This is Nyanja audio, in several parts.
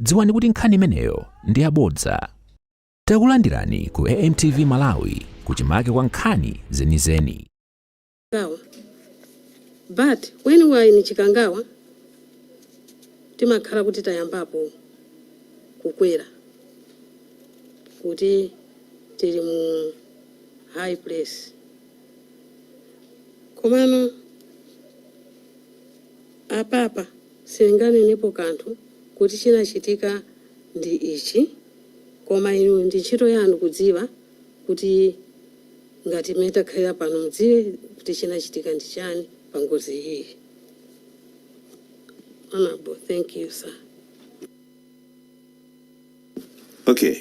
Dziwani kuti nkhani imeneyo ndi yabodza. Takulandirani ku AMTV Malawi, kuchimake kwa nkhani zenizeni. Chikangawa. But when we are in Chikangawa timakhala kuti tayambapo kukwera kuti tili mu high place. Komano apapa sindinganenepo kanthu kuti chinachitika ndi ichi koma inu ndi ntchito yanu kudziwa kuti ngati mmene takhalira pano mudziwe kuti chinachitika ndi chani pa ngozi iyi. Honorable, thank you sir. Okay.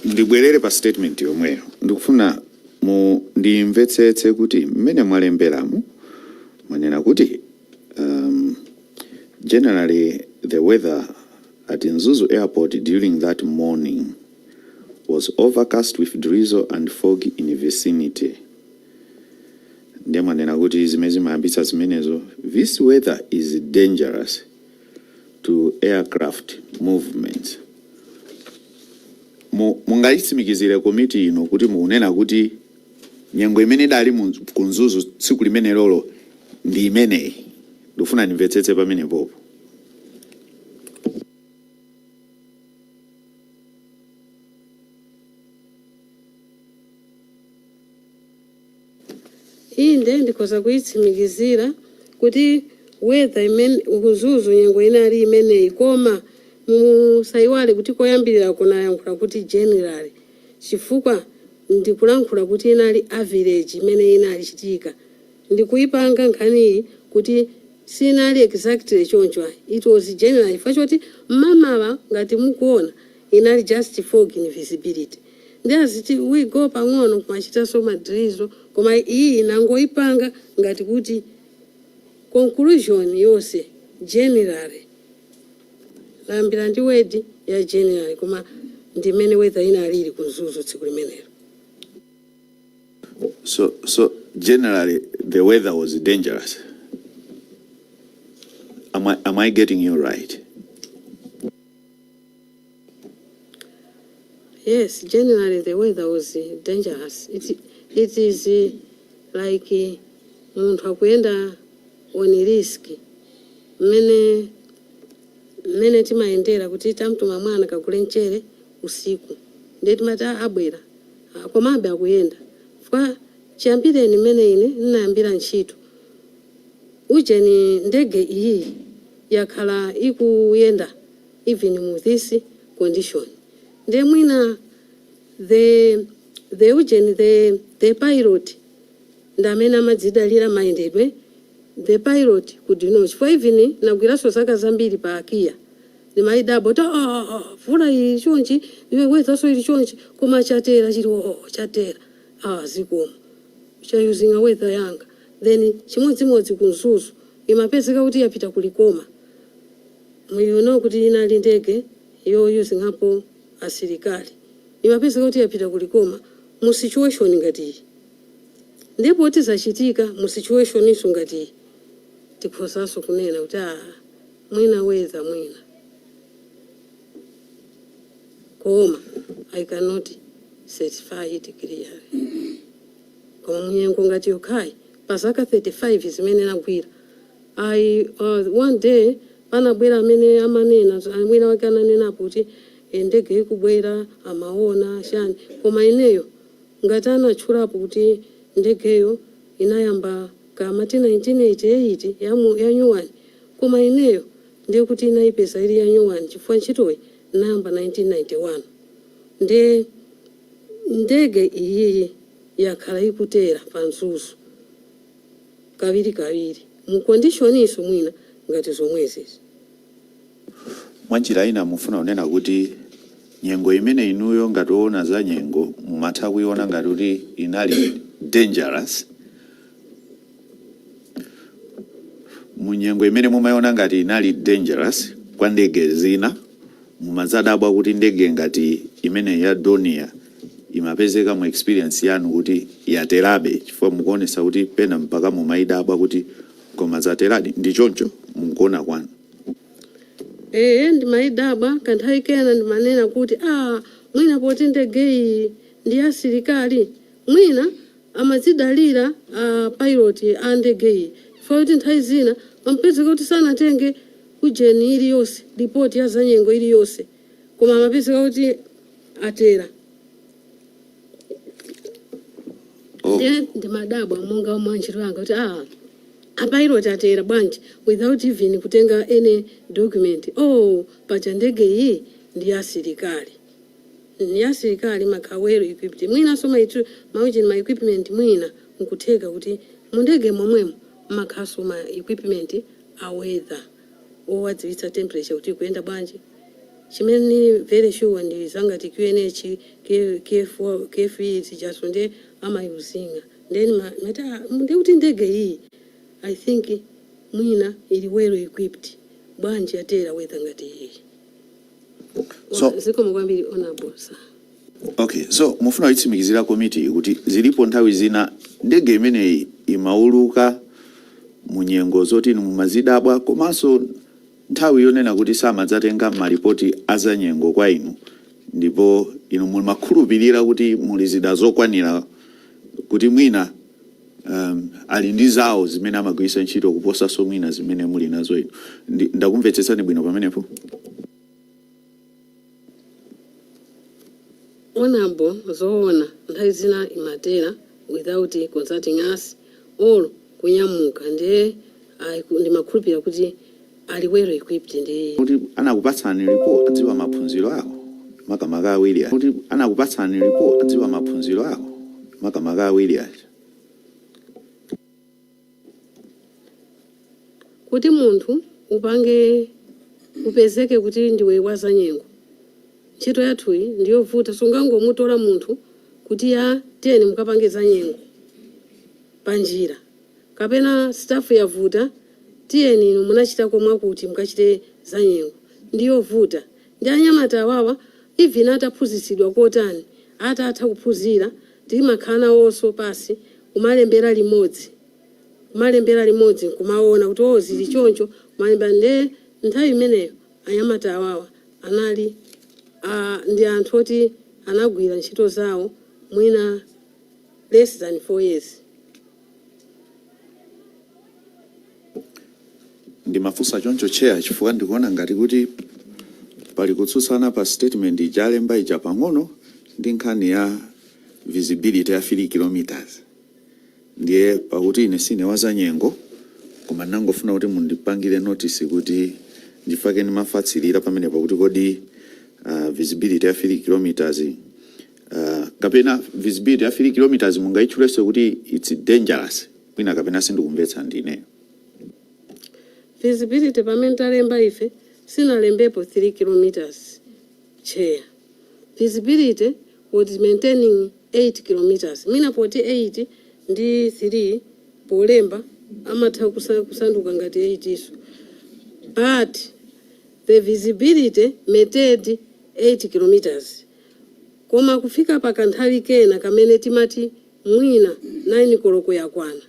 Ndibwerere pa statement yomweyo. Ndikufuna mu ndimvetsetse kuti mmene mwalemberamu mwanena kuti generally the weather at Mzuzu Airport during that morning was overcast with drizzle and fog in vicinity. Ndiye mwanena kuti zimene zimayambitsa zimenezo, this weather is dangerous to aircraft movements. Mungayitsimikizire komiti ino kuti mukunena kuti nyengo imene idali ku Mzuzu tsiku limenelolo ndi imeneyi? Ndikufuna ndimvetsetse pamenepopo. Inde, ndikhoza kuyitsimikizira kuti weather imene ku Mzuzu nyengo inali imeneyi koma musayiwale kuti koyambilirako nayankhula kuti generally chifukwa ndikulankhula kuti inali average imene inali chitika ndikuipanga nkhaniyi kuti sinali exactly choncho ayi it was general chifukwa choti mmamawa ngati mukuona inali just fog in visibility Nde aziti we go pang'ono kumachitanso ma drizzle koma iyi nangoipanga ngati kuti conclusion yonse generally layambira ndi word ya generally koma ndi mmene weather inalili ku Mzuzu tsiku limenelo. So generally the weather was dangerous. Am I getting you right? Yes, generally the weather was dangerous. It is like munthu akuyenda on risk. Mmene timayendera kuti tamtuma mwana kagule mchere usiku. Ndiye timati ah, abwera. Ah, komabe akuyenda. Chifukwa chiyambireni mmene ine ndinayambira ntchito. Ujeni ndege iyi yakhala ikuyenda even mu this condition ndiye mwina the the ujeni the pilot ndi amene amadzidalira mayendedwe the pilot could know chifukwa even nagwiranso zaka zambiri pa KIA ndimayidabwa kuti ah, ah, mvula ili chonchi iwe weatherso ili chonchi koma chatera chili oh, chatera ah, zikomo chayuzinga weather yanga then chimodzimodzi ku Mzuzu imapezeka kuti yapita ku Likoma. You know kuti inali ndege yoyuzingapo asilikali imapezeka kuti yapita ku Likoma mu situation ngati iyi ndiye poti zachitika mu situationinso ngati iyi tikhozanso kunena kuti ah mwina weather mwina koma I cannot certify it clearly koma munyengo ngati yokhayi pa zaka 35 zimene nagwira I one day panabwera amene amanena wina wake ananenapo kuti ndege ikubwera amaona chani koma ineyo ngati anatchulapo kuti ndegeyo inayamba kamati 1988 yamu ya nyuwani koma ineyo ndiye kuti inayipeza ili ya nyuwani chifukwa ntchitoyi inayamba 1991 ndiye ndege iyiyi yakhala ikutera pa Mzuzu kawirikawiri mu conditioninso mwina ngati zomwezi. Mwanjira ina mufuna kunena kuti nyengo imene inuyo ngati woona za nyengo mumatha kuiona ngati kuti inali dangerous, mu nyengo imene mumaiona ngati inali dangerous kwa ndege zina, mumadzadabwa kuti ndege ngati imeneyi ya Dornier imapezeka mu experience yanu kuti yaterabe chifukwa mukuonesa kuti pena mpaka mumaidabwa kuti koma zateradi ndi choncho mukuona kwanu. Ee, ndimayidabwa. Kanthawi kena ndimanena kuti, ah, mwina poti ndegeyi ndi asilikali, mwina amazidalira a pilot a ndegeyi, chifukwa kuti nthawi zina amapezeka kuti sanatenge ujeni iliyonse, ripoti ya zanyengo iliyonse, koma amapezeka kuti atera. Oh. Ndiye ndimadabwa monga mwa ntchito yanga kuti, ah, a pilot atera bwanji without even kutenga any document? Oh, paja ndege iyi ndi asilikali, ndi asilikali, makhala well equipped. Mwinanso maujeni, ma equipment, mwina nkutheka kuti mundege momwemo mmakhaso ma equipment a weather owadziwitsa temperature kuti ikuyenda bwanji. Chimene ndili very sure ndi zangati QNH, KF, KFE zijaso ndiye amayuzinga. Then mati, ah, ndikuti ndege iyi, I think mwina ili well equipped, bwanji atera weather ngati iyi? Zikomo kwambiri, honorable sir. Okay, so mufuna kuyitsimikizira komiti kuti zilipo nthawi zina ndege imeneyi imauluka mu nyengo zoti inu mumazidabwa, komanso nthawi yonena kuti samadzatenga malipoti azanyengo kwa inu, ndipo inu mumakhulupirira kuti muli zida zokwanira kuti mwina ali ndi zawo zimene amagwiritsa ntchito kuposanso mwina zimene muli nazo inu. Ndakumvetsetsani bwino pamenepo? Honorable, zoona, nthawi zina imatera without consulting us or kunyamuka. Ndiye ndimakhulupirira kuti ali well equipped ndi Kuti anakupatsani report adziwa maphunziro awo, makamaka awiri aja. Kuti anakupatsani report adziwa maphunziro awo, makamaka awiri aja. Kuti munthu upange upezeke kuti ndiwe wazanyengo, ntchito yathuyi ndiyovuta. Sungangomutola munthu kuti, ya, tiyeni mukapange zanyengo panjira, kapena staff yavuta, tiyeni inu munachitako mwakuti mukachite zanyengo. Ndiyovuta. Ndi anyamata awawa, even ataphunzitsidwa kotani, atatha kuphunzira, timakhala nawonso pasi kumalembera limodzi nkumaona kuti, oh, zili choncho, kumalembera. Nde nthawi imeneyo anyamata awawa anali ndi anthu oti anagwira ntchito zawo mwina less than 4 years. Ndimafunsa choncho, Chair, chifukwa ndikuona ngati kuti pali kutsutsana pa statement ija alemba ija pang'ono ndi nkhani ya visibility ya 3 kilometers. Ndiye pakuti ine sine wazanyengo, koma ndinangofuna kuti mundipangire notice kuti ndifake ndimafatsirira pamenepo kuti kodi visibility ya 3 kilometers kapena visibility ya 3 kilometers mungayitchulenso kuti it's dangerous mwina, kapena sindikumvetsa ndineyo? Visibility pamene talemba ife, sinalembepo 3 kilometers, Chair. Visibility was maintaining 8 kilometers. Mwina poti 8 ndi 3 polemba amatha kusanduka ngati 8 iso, but the visibility maintained 8 kilometers. Koma kufika pa kanthawi kena kamene timati mwina 9 koloko yakwana,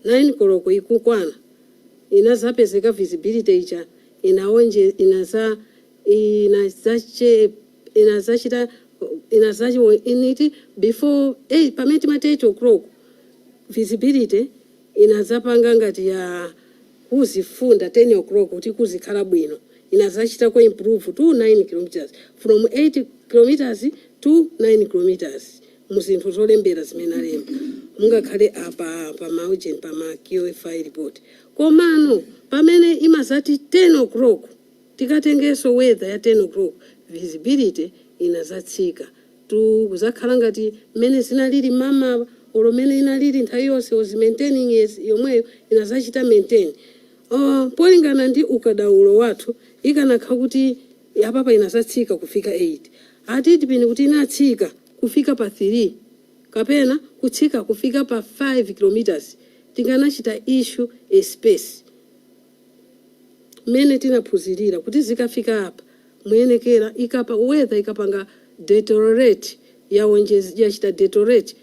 9 koloko ikukwana, inazapezeka visibility ija inaonje inazache inazachita inazachi initi before 8. Pamene timati 8 o'clock, visibility inazapanga ngati ya kuzifunda 10 o'clock kuti kuzikhala bwino, inazachitako improve to 9 kilometers, from 8 kilometers to 9 kilometers, muzinthu zolembera zimene alemba, mungakhale apa pa maujeni, pa ma QFI report. Komano pamene imazati 10 o'clock, tikatengenso weather ya 10 o'clock, visibility inazatsika to kuzakhala ngati mmene zinalili mamawa olo mmene inalili nthawi yonse, was maintaining, yes, yomweyo inazachita maintain. Polingana ndi ukadaulo wathu, ikanakhala kuti apapa inazatsika kufika 8, atiti pini kuti inatsika kufika pa 3 kapena kutsika kufika pa 5 kilometers, tinganachita issue a SPACE mmene tinaphunzirira kuti zikafika apa muyenekera ikapa weather ikapanga deteriorate, yawonjeza, yachita deteriorate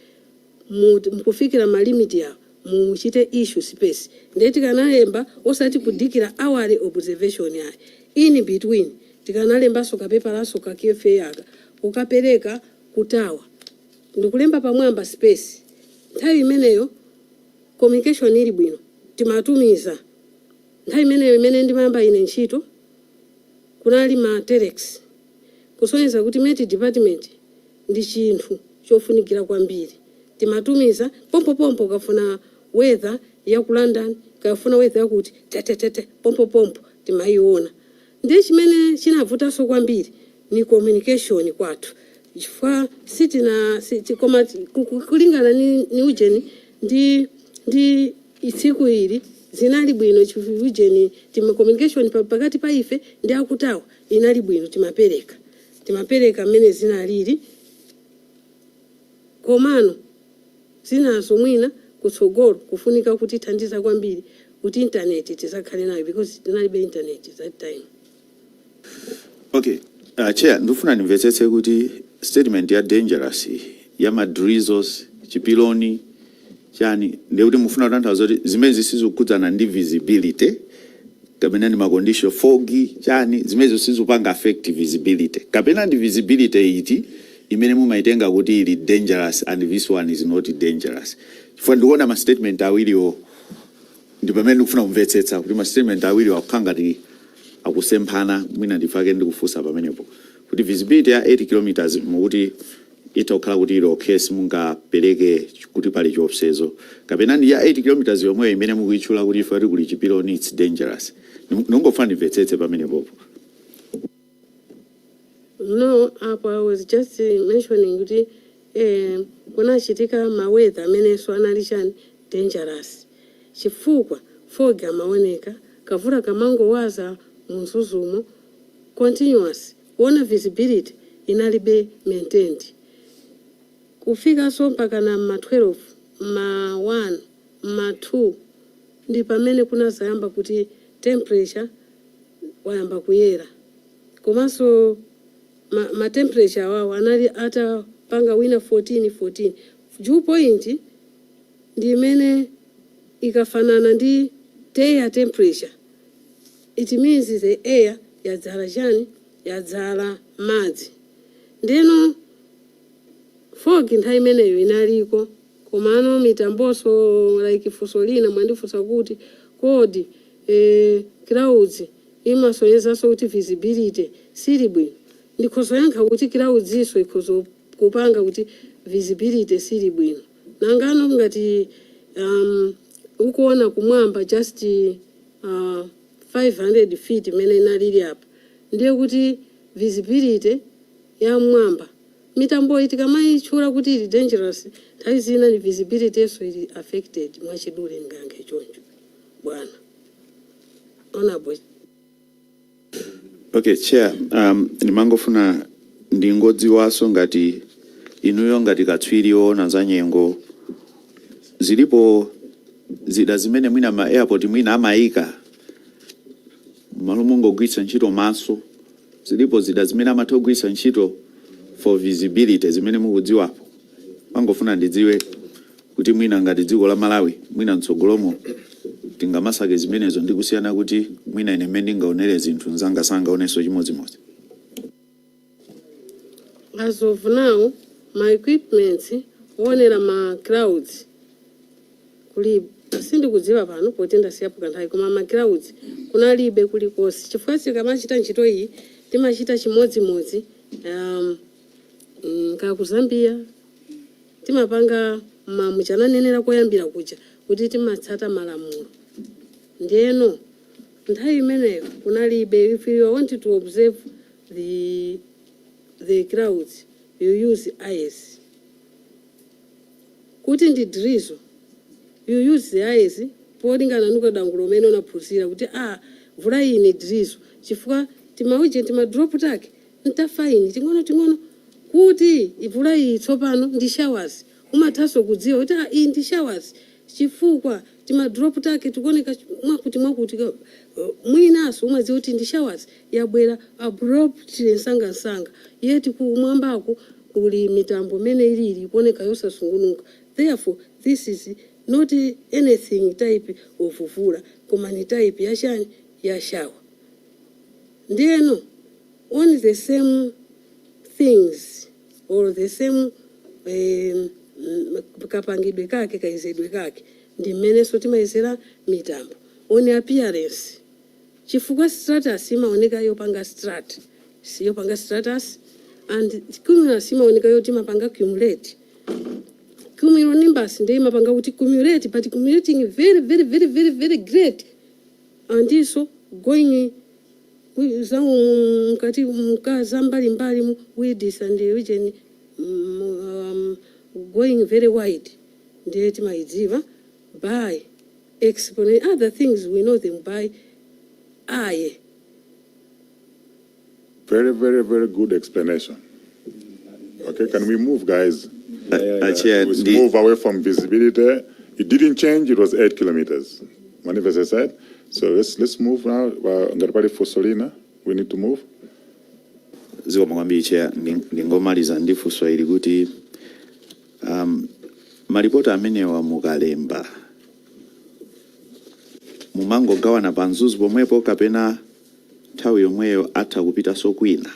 mkufikira ma limit yawo, Muchite issue SPACE. Ndiye tikanalemba, osati kudikira hourly observation yayi, in between tikanalembanso kapepalaso ka QFA aka kukapereka ku tower, ndikulemba pamwamba SPACE. Nthawi imeneyo communication ili bwino, timatumiza. Nthawi imeneyo imene ndimayamba ine ntchito kunali ma telex, kusonyeza kuti met department ndi chinthu chofunikira kwambiri. Timatumiza pompopompo, ukafuna weather ya ku London, kafuna weather yakuti tetetete, pompopompo timayiona. Ndiye chimene chinavutanso kwambiri ni communication kwathu, chifukwa sitina koma kulingana ni ujeni ndi tsiku ili zinali bwino, chifukwa ujeni tima communication pakati pa ife ndi aku tower inali bwino. Timapereka mmene zinalili, komano zinazo mwina kutsogolo kufunika kuti thandiza kwambiri kuti internet tizakhale nayo, because tinalibe internet that time. Okay, Chair, ndifuna ndimvetsetse kuti statement ya dangerous ya ma drizzles, chipiloni chani, ndikuti mufuna kutanthauza kuti zimene zisizikukhudzana ndi visibility kapena ndi ma condition, fog chani, zimene zisizipanga affect visibility, kapena ndi visibility iti imene mumaitenga kuti ili dangerous and this one is not dangerous? Chifukwa ndikuona ma statement awiriwo, ndi pamene ndikufuna kumvetsetsa kuti ma statement awiriwo akukhala ngati akusemphana. Mwina ndifake ndikufunsa pamenepo kuti visibility ya 8 kilometers mukuti itha kukhala kuti ili okay, simungapereke kuti pali chiopsezo, kapena ndi ya 8 kilometers yomweyo imene mukuyitchula kuti ife kuti kuli chipiloni, it's dangerous? Ndingofuna ndimvetsetse pamenepopo. No, apo I was just mentioning kuti kunachitika ma weather amenenso anali chani, dangerous, chifukwa fog amaoneka, kavula kamangowaza mu Mzuzumo continuous, kuona visibility inalibe maintained kufikanso mpaka na ma 12, ma 1, ma 2, ndi pamene kunazayamba kuti temperature wayamba kuyera. Komanso ma temperature awawo anali atapanga wina 14 14. Dew point ndi imene ikafanana ndi air temperature, it means the air yadzala chani, yadzala madzi. Ndeno fog nthawi imeneyo inaliko, komano mitamboso, like funso lina mwandifunsa kuti kodi clouds imasonyezanso kuti visibility sili bwino, ndikhozoyankha kuti clouds iso ikhozo kupanga kuti visibility sili bwino. Nangano ngati ukuona kumwamba just 500 feet imene inalili apa, ndiye kuti visibility ya mwamba, mitambo iyi tikamayitchula kuti ili dangerous, nthawi zina ni visibility so ili affected. Mwachidule ngankhe choncho, bwana honorable. Okay, Chair, ndimangofuna ndingodziwanso ngati inuyo ngati katswiri woona za nyengo, zilipo zida zimene mwina ma airport mwina amayika malo mongogwiritsa ntchito maso? Zilipo zida zimene amatha kugwiritsa ntchito for visibility zimene mukudziwapo? Mangofuna ndidziwe kuti mwina ngati dziko la Malawi, mwina mtsogolomo tingamasake zimenezo, ndi kusiyana kuti mwina ine mmene ndingaonere zinthu, mzanga sangaonenso chimodzimodzi. As of now, ma equipments oonera ma clouds kuli, sindikudziwa pano poti ndasiyapo kanthawi, koma ma clouds kunalibe kulikonse, chifukwa tikamachita ntchito iyi timachita chimodzimodzi ka ku Zambia timapanga mamuchananenera koyambira kuja kuti timatsata malamulo. Ndiyeno nthawi imeneyo kunalibe. If you want to observe the clouds, you use eyes. Kuti ndi drizzle, you use the eyes polingana ndi kadangulo umene unaphunzira kuti ah, mvula iyi ni drizzle, chifukwa timauje tima drop take nta fine ting'ono ting'ono. Kuti mvula iyi tsopano ndi showers, umathanso kudziwa kuti ah, iyi ndi showers chifukwa tima drop take tikuoneka mwakuti mwakuti. Mwinaso umadziwa kuti ndi showers yabwera abruptly, msangamsanga, yeti kumwambako kuli mitambo imene ilili ikuoneka yosasungunuka. Therefore this is Not anything type of mvula, koma ni type yachani? Ya shower. Ndiyeno on the same things or the same kapangidwe kake, kayezedwe kake, ndi mmenenso timayezera mitambo on appearance, chifukwa stratus imaoneka yopanga strat, yopanga stratus, and cumulus imaoneka yoti imapanga cumulate. Cumulonimbus ndiye imapanga kuti cumulate, but cumulating very, very, very, very, very great, and so going za mkati mkaza mbalimbali, width and region going very wide. Ndiye timayidziwa by exponent. Other things, we know them by eye. Very, very, very good explanation. Okay, can we move, guys? Chair, We move away from visibility. It didn't change. It was 8 kilometers. Manifest said. So let's move now. Ngati pali funso lina, we need to move. Zikomo kwambiri, Chair. Ndingomaliza ndi funso ili kuti malipoti amenewa mukalemba, mumangogawana pa Mzuzu pomwepo kapena nthawi yomweyo atha kupitanso kwina?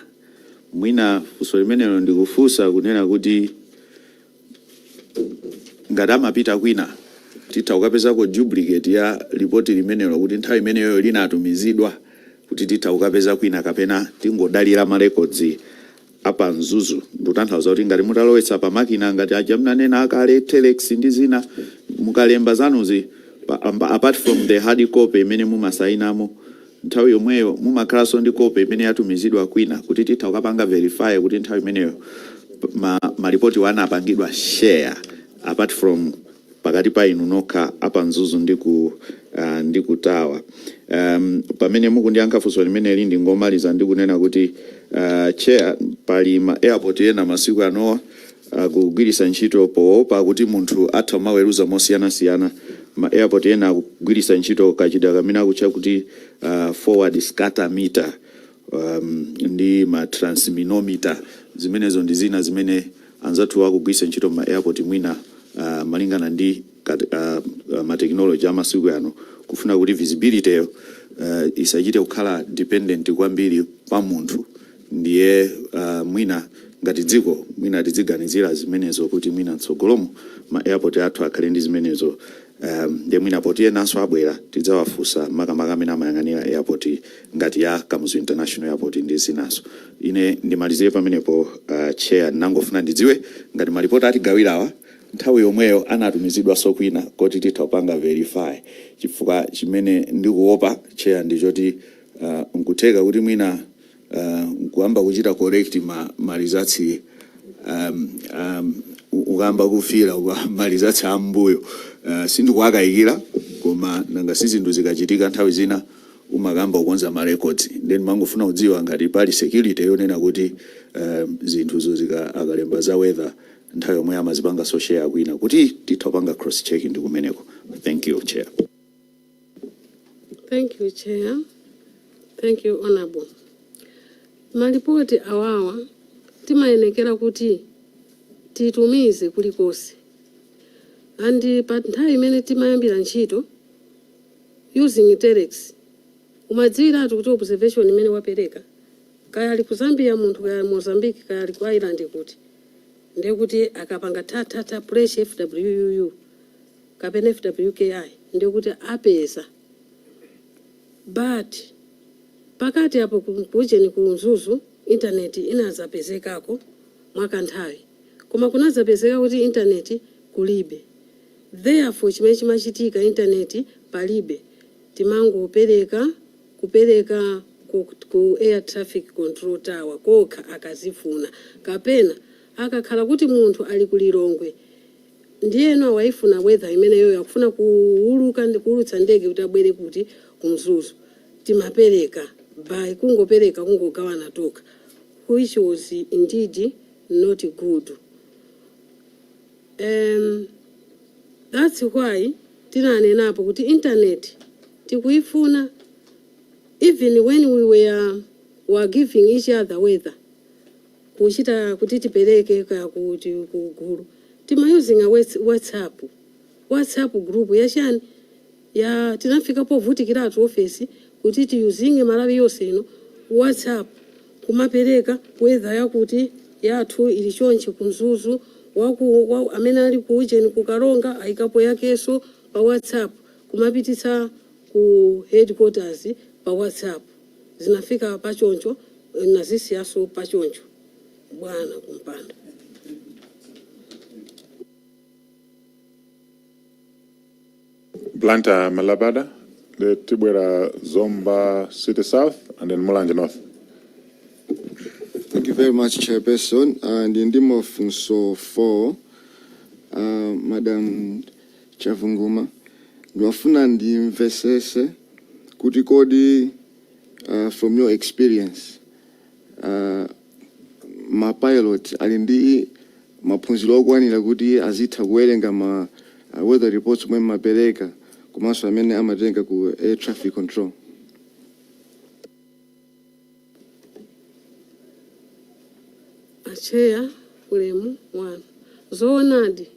Mwina funso limenelo ndikufunsa kunena kuti ngati amapita kwina, titha kukapezako duplicate ya ripoti limenelo, kuti nthawi imeneyo linatumizidwa, kuti titha kukapeza kwina, kapena tingodalira ma records apa Mzuzu? Ndikutanthauza kuti ngati mutalowetsa pa makina ngati aja mnanena akale, telex ndi zina, mukalemba zanuzi apart from the hard copy imene mumasayinamo, nthawi yomweyo mumakhalanso ndi copy imene yatumizidwa kwina, kuti titha kukapanga verify kuti nthawi imeneyo malipoti wana apangidwa share apart from pakati pa inu nokha apa Mzuzu ndi ku tower? Pamene mukundiyankha funso limeneli, ndingomaliza ndi kunena kuti, Chair, pali ma airport ena masiku anowa akugwiritsa ntchito, poopa kuti munthu atha kumaweruza mosiyanasiyana, ma airport ena akugwiritsa ntchito kachida kamene akutcha kuti forward scatter meter ndi ma transminometer. Zimenezo ndi zina zimene anzathu akugwiritsa ntchito ma airport, mwina malingana ndi ma technology amasiku ano, kufuna kuti visibility yo isachite kukhala dependent kwambiri pa munthu. Ndiye mwina ngati dziko, mwina tidziganizira zimenezo, kuti mwina mtsogolomo ma airport athu akhale ndi zimenezo. Ndiye mwina poti enanso abwera, tidzawafunsa, makamaka amene amayang'anira airport ngati ya Kamuzu International Airport ndi zinazo. Ine ndimalizire pamenepo, Chair. Ndinangofuna ndidziwe ngati malipoti atigawirawa nthawi yomweyo anatumizidwanso kwina koti titha kupanga verify, chifukwa chimene ndikuopa, Chair, ndichoti nkutheka kuti mwina nkuyamba kuchita correct ma results, ukamba kufira ma results ambuyo. Sindikuwakayikira, koma nanga si zinthu zikachitika nthawi zina umakamba kukonza ma records? Then mangofuna kudziwa ngati pali security yonena kuti zinthuzo zika akalemba za weather, nthawi yomwe amazipanga share kwina kuti titha kupanga cross check ndi kumeneko. Thank you, Chair. Thank you, Chair. Thank you, Honorable. Malipoti awawa timayenekera kuti titumize kulikonse, and pa nthawi imene timayambira ntchito using telex, umadziwiratu kuti observation imene wapereka, kaya ali ku Zambia munthu, kaya Mozambique, kaya ali ku Ireland, kuti ndiye kuti akapanga tatata press FWUU kapena FWKI, ndiye kuti apeza. But pakati apo kucheni ku Mzuzu intaneti inazapezekako mwakanthawi, koma kunazapezeka kuti intaneti kulibe. Therefore, chimene chimachitika, intaneti palibe, timangopereka kupereka ku air traffic control tower kokha akazifuna, kapena akakhala kuti munthu ali ku Lilongwe, ndiyeno awayifuna weather imeneyo, akufuna kuuluka ndi kuulutsa ndege kuti abwere kuti ku Mzuzu, timapereka by kungopereka, kungogawana tokha, which was indeed not good. That's why tinanenapo kuti internet tikuifuna. Even when we were giving each other weather, kuchita kuti tipereke kaya kuti kugulu, tima using a WhatsApp. WhatsApp group yachani ya tinafika povutikiratu ofesi kuti tiyuzinge Malawi yonse ino WhatsApp kumapereka weather yakuti yathu ili chonchi kuMzuzu, waku wa, amene ali ku ujeni kuKaronga ayikapo yakeso pa WhatsApp, kumapititsa ku headquarters pa WhatsApp. Zinafika pachoncho, nazisiyaso pachoncho, bwana kumpando. Blantyre Malabada, the Tibwera Zomba City South, and then Mulanje North. Thank you very much, Chairperson. And ndi mafunso 4, Madam Chavunguma. Ndimafuna ndimvesese kuti kodi from your experience, ma pilot ali ndi maphunziro okwanira kuti azitha kuwerenga ma weather reports omwe mapereka komanso amene amatenga ku air traffic control? A Chair, ulemu wanu. Zoonadi,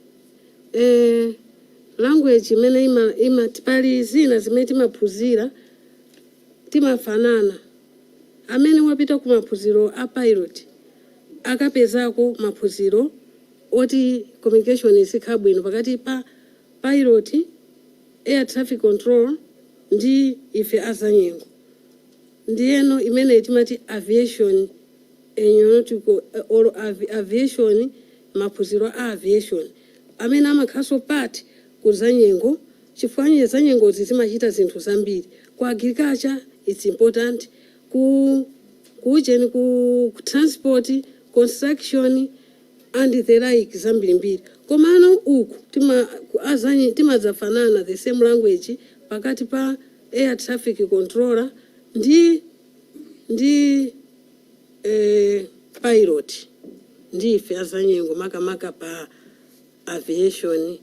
language imene ima pali zina zimene timaphunzira timafanana. Amene wapita ku maphunziro a pilot akapezako maphunziro oti communication izikhala bwino pakati pa pilot, air traffic control ndi ife azanyengo. Ndiyeno imene timati aviation aeronautical or aviation, maphunziro a aviation amene amakhalanso part ku zanyengo, chifukwa zanyengozi zimachita zinthu zambiri. Ku agriculture it's important, ku kuujeni, ku transport, construction and the like, zambirimbiri. Komano uku timadzafanana the same language pakati pa air traffic controller ndi pilot ndife azanyengo, makamaka pa aviation,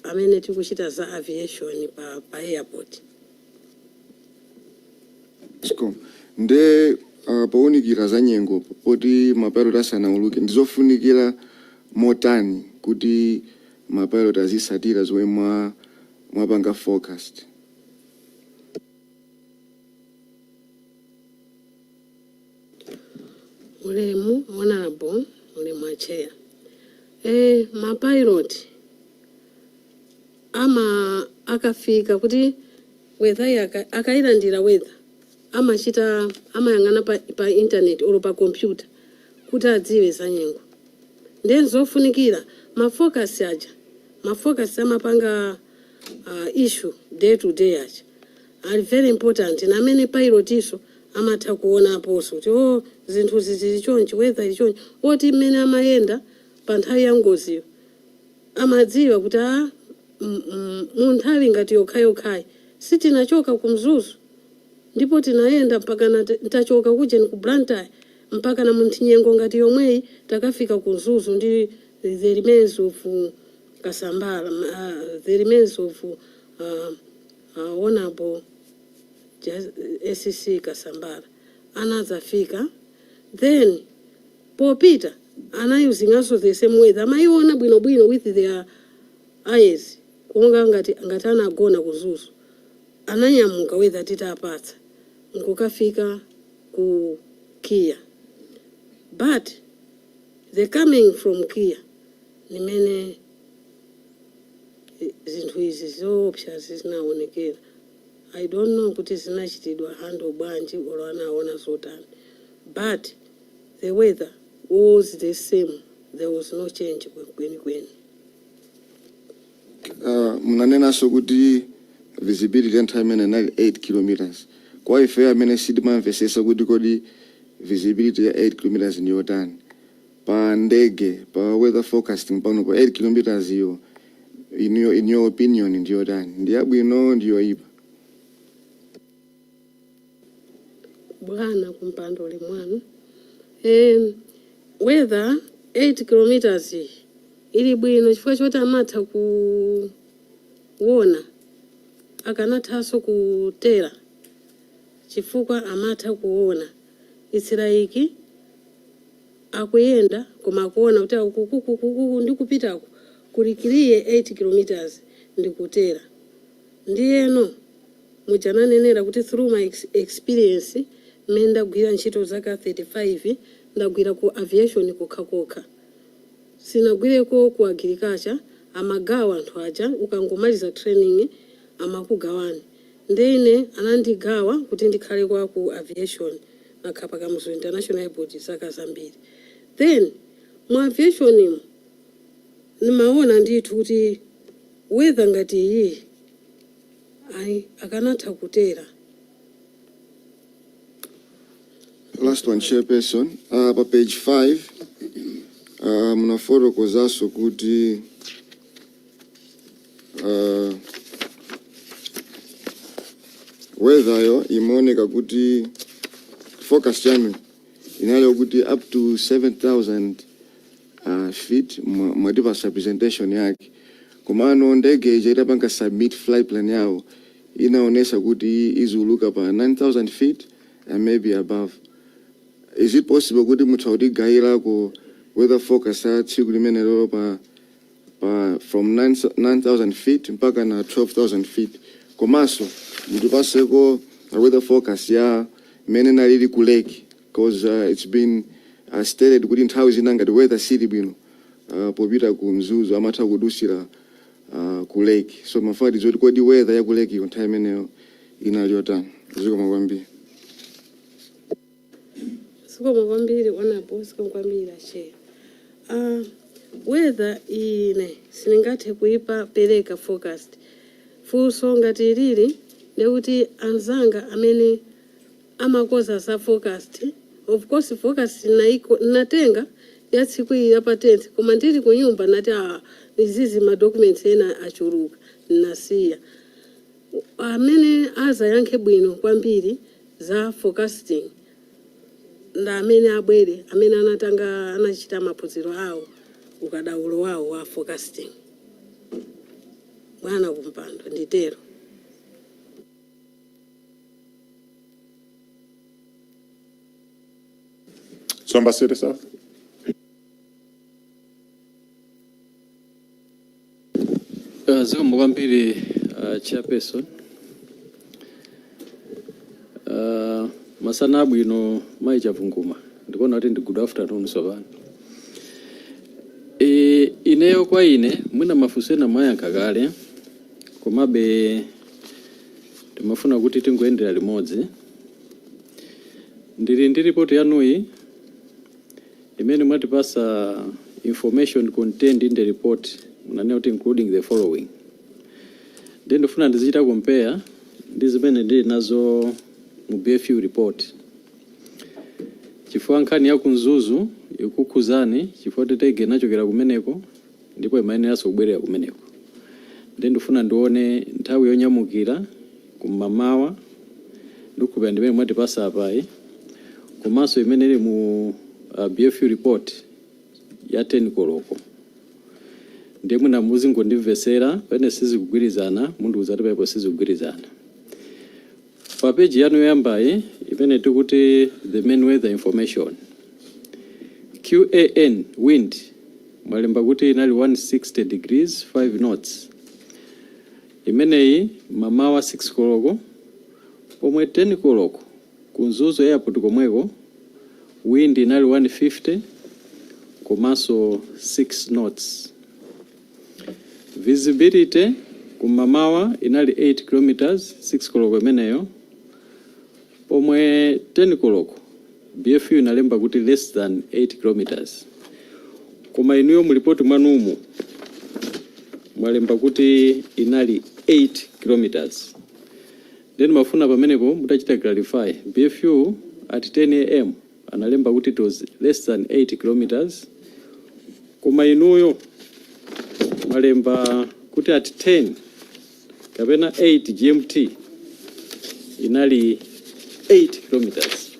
amene tikuchita za aviation pa airport. Sco nde powunikira za nyengo poti mapilot asanauluke, ndizofunikira motani kuti mapilot azisatira zomwe mwapanga forecast? Ulemu, honorable, ulemu a Chair. Mapilot ama akafika kuti weather akayilandira weather, amachita amayang'ana pa internet or pa computer kuti adziwe za nyengo. Ndiye zofunikira ma forecast aja, ma forecast amapanga issue day to day aja ali very important, na amene pilot iso amatha kuonaponso kuti, oh, zinthu zili chonchi, weather ili chonchi, oti mmene amayenda pa nthawi ya ngoziyo amadziwa kuti a mu nthawi ngati yokhayokhayi sitinachoka ku Mzuzu ndipo tinayenda mpaka tachoka kujeni ku Blantyre mpaka na munthinyengo ngati yomweyi takafika ku Mzuzu ndi the remains of Kasambala, the remains of Honorable SCC Kasambala anadzafika. Then popita anayuzinganso the same weather, amayiona bwinobwino with their eyes kuonga ngati anagona ku Mzuzu. Ananyamuka weather titapatsa nkukafika ku KIA, but the coming from KIA nimene zinthu izi zoopsa zinaonekera. I don't know kuti zinachitidwa handle bwanji or anaona zotani, but the weather was the same, there was no change kwenikweni. Munanenanso kuti visibility ya nthawi imene inali 8 kilometers. Kwa ife amene sitimamvesesa kuti kodi visibility ya 8 kilometers ndi yotani pa ndege, pa weather forecasting pano pa 8 kilometers iyo, in your opinion ndi yotani? Ndi yabwino, ndi yoyipa? Bwana kumpando, uli mwanu. Weather 8 kilometers iyi ili bwino chifukwa choti amatha kuona, akanathanso kutera chifukwa amatha kuona. It's like akuyenda koma akuona kuti ukukukukuku ndikupitako kuli clear 8 kilometers. Ndikutera. Ndiyeno mujananenera kuti through my experience mmene ndagwira ntchito zaka 35, ndagwira ku aviation kokhakokha, sinagwireko ku agriculture. Amagawa anthu aja, ukangomaliza training amakugawani. Ndine anandigawa kuti ndikhale kwa ku aviation, nakhala pa Kamuzu International Airport zaka zambiri. Then mu aviation imo nimaona ndithu kuti weather ngati iyi, ayi, akanatha kutera. Last one, Chairperson. Pa page 5 munafotokozaso kuti weather yo imaoneka kuti forecast yanu inali kuti up to 7000 feet. Mwatipasa presentation yake, komano ndege ija itapanga submit flight plan yawo inaonesa kuti izuluka pa 9000 feet and maybe above. Is it possible kuti mutha kutigayirako weather forecast ya tsiku limene lolo pa from 9000 feet mpaka na 12,000 feet, komanso mutipaseko a weather forecast ya imene nalili ku lake, because it's been stated kuti nthawi zina ngati weather sili bwino, popita ku Mzuzu amatha kudusira ku lake? So mafati zoti kodi weather ya ku lake iyo nthawi imeneyo inali yotani? Zikomo kwambiri. Zikomo kwambiri, honourable. Zikomo kwambiri, a Chair. Weather ine sindingathe kuipa pereka forecast. Funso ngati lili ndekuti anzanga amene amakoza za forecast, of course forecast naiko natenga ya tsiku iyi ya pa 10th, koma ndili ku nyumba nati, ah, izizi ma documents ena achuluka, nasiya. Amene azayankhe bwino kwambiri za forecasting nda amene abwere, amene anatanga, anachita maphunziro awo, ukadaulo wawo wa forecasting. Bwana kumpando, nditero. Zomba City South. Zikomo kwambiri, Chairperson. Masana abwino, mayi Chavunguma. Ndikuona kuti ndi good afternoon tsopano. Ineyo kwa ine mwina mafunso ena mwayankha kale, komabe timafuna kuti tingoyendera limodzi. Ndili ndi ripoti yanuyi imene mwatipasa information contained in the report, munanena kuti including the following. Ndiye ndifuna ndizichita compare ndi zimene ndili nazo mu BFU report, chifukwa nkhani ya ku Mzuzu ikukhuzani, chifukwa ndege inachokera kumeneko ndipo imayeneranso kubwerera kumeneko. Ndiye ndifuna ndione nthawi yonyamukira kum'mamawa, ndikukhulupirira ndimene mwatipasa apayi, komanso imene ili mu BFU report ya 10 koloko. Ndiye mwina muzingondimvesera, pamene sizikugwirizana mundiuza kuti paipo sizikugwirizana. Pa peji yanu yoyambayi imene tikuti the main weather information, QAN wind mwalemba kuti inali 160 degrees 5 knots, imeneyi mamawa 6 koloko, pomwe 10 koloko ku Mzuzu Airport komweko wind inali 150 komanso 6 knots. Visibility kumamawa inali 8 kilometers 6 koloko imeneyo, pomwe 10 koloko BFU inalemba kuti less than 8 kilometers, koma inuyo mulipoti mwanumu mwalemba kuti inali 8 kilometers. Then mafuna pamenepo mutachita clarify. BFU at 10 a.m. analemba kuti it was less than 8 kilometers, koma inuyo mwalemba kuti at 10 kapena 8 GMT inali 8 kilometers.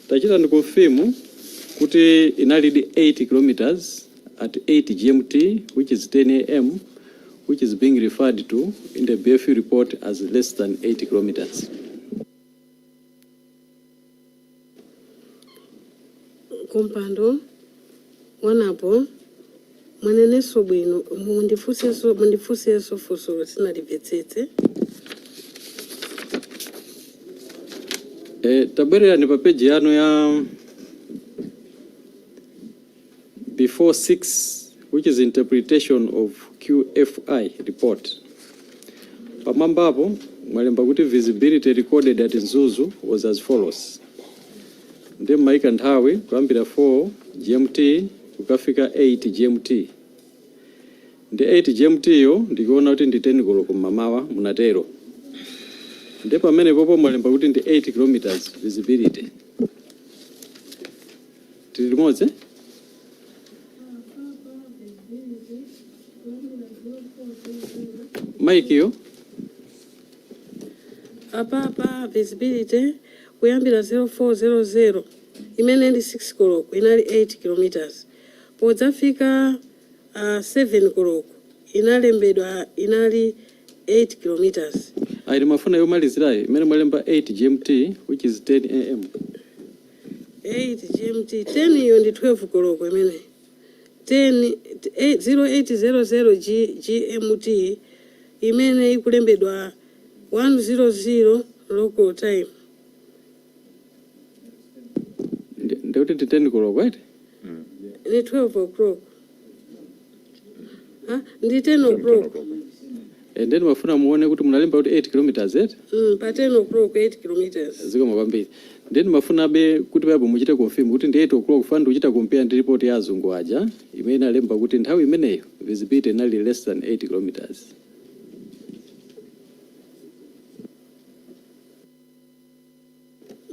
Tachita ndi confirm kuti inalidi 8 kilometers at 8 GMT, which is 10 a.m., which is being referred to in the BFU report as less than 8 kilometers. Kumpando, honourable, Munenenso bwino, mundifunsenso funso, sinalimvetsetse. Tabwererani pa page yanu ya before 6, which is interpretation of QFI report. Pamwambapo mwalemba kuti visibility recorded at Mzuzu was as follows. Ndi mmaika nthawi kuyambira 4 GMT kukafika 8 GMT. Ndi 8 GMT yo ndikuona kuti ndi 10 koloko mmamawa, munatero. Ndi pamene popo mwalemba kuti ndi 8 kilometers visibility. Tili limodzi? Mike yo. Apapa visibility kuyambira 0400, imene ndi 6 koloko, inali 8 kilometers. Podzafika 7 koloko inalembedwa inali 8 kilometers. Ayi, ndimafuna yomalizirayo imene mwalemba 8 GMT, which is 10 a.m. 8 GMT, 10 iyo ndi 12 koloko imene 10 0800 GMT imene ikulembedwa 100 local time. Ndikuti ndi 10 koloko, right? Ni 12 o'clock. Ah, ndi 10 o'clock. And then mafuna muone kuti munalemba kuti 8 kilometers, eh? Pa 10 o'clock 8 kilometers. Zikoma kwambiri. Then mafunabe kuti papo muchite confirm kuti ndi 8 o'clock, fund uchita compare ndi report ya azungu aja imene inalemba kuti nthawi imeneyo visibility inali less than 8 kilometers.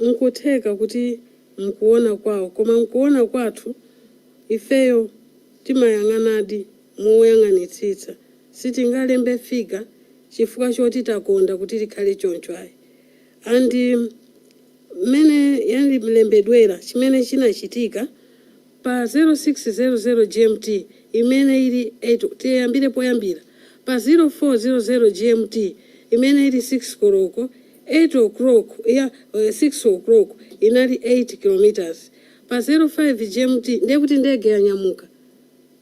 Nkutheka kuti mkuona kwawo, koma mkuona kwathu ifeyo timayang'anadi moyang'anitsitsa. Sitingalembe figure chifukwa choti takonda kuti likhale choncho, ayi. And mmene yalembedwera, chimene chinachitika pa 0600 GMT imene ili 8, tiyambire poyambira pa 0400 GMT imene ili 6 koloko, 8 o'clock ya 6 o'clock inali 8 kilometers. Pa 05 GMT, ndiye kuti ndege yanyamuka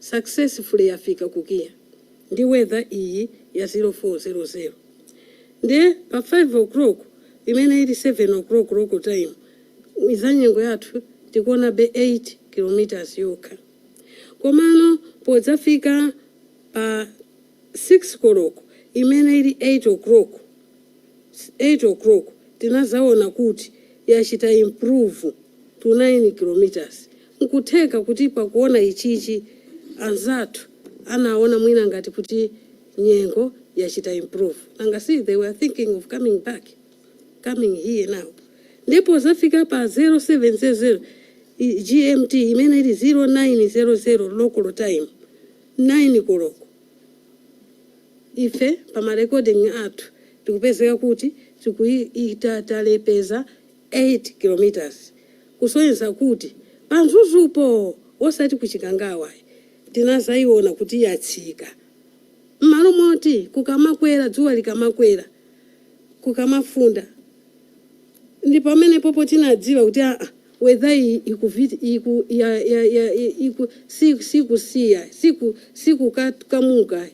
successfully, yafika ku KIA ndi weather iyi ya 0400. Ndiye pa 5 o'clock imene ili 7 o'clock local time, za nyengo yathu tikuona be 8 kilometers yokha. Komano podzafika pa 6 koloko imene ili 8 o'clock, 8 o'clock tinazaona kuti yachita improve to 9 kilometers. Nkutheka kuti pakuona ichichi anzathu anaona mwina ngati kuti nyengo yachita improve, nanga see they were thinking of coming back, coming here now. Ndipo zafika pa 0700 GMT imene ili 0900 local time, 9 koloko, ife pa ma recording athu tikupezeka kuti tikuita talepeza 8 kilometers, kusonyeza kuti pa Mzuzupo, osati kuChikangawa, tinazayiona kuti yatsika. M'malo moti kukamakwera, dzuwa likamakwera, kukamafunda, ndi pamene popo tinadziwa kuti aa, weather iyi ikuviti iku ya ya ya iku sikusiya sikukamuka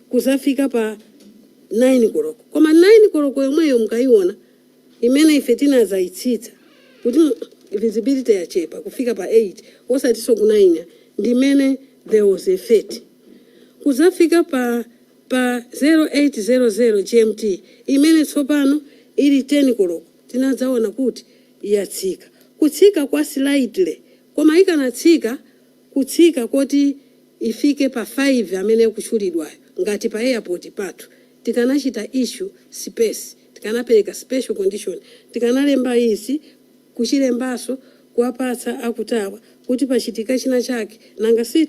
kuzafika pa 9 koloko. Koma 9 koloko yomweyo mukayiona imene ife tinazayitsitsa kuti visibility yachepa kufika pa 8 osatinso ku 9, ndimene there was a fate kuzafika pa 0800 GMT imene tsopano ili 10 koloko, tinadzaona kuti yatsika, kutsika kwa slightly. Koma ikanatsika kutsika koti ifike pa 5 amene kutchulidwayo ngati pa airport pathu, tikanachita issue space, tikanapereka special condition, tikanalemba izi kuchilembaso kuwapatsa aku tower kuti pachitika china chake. Nanga si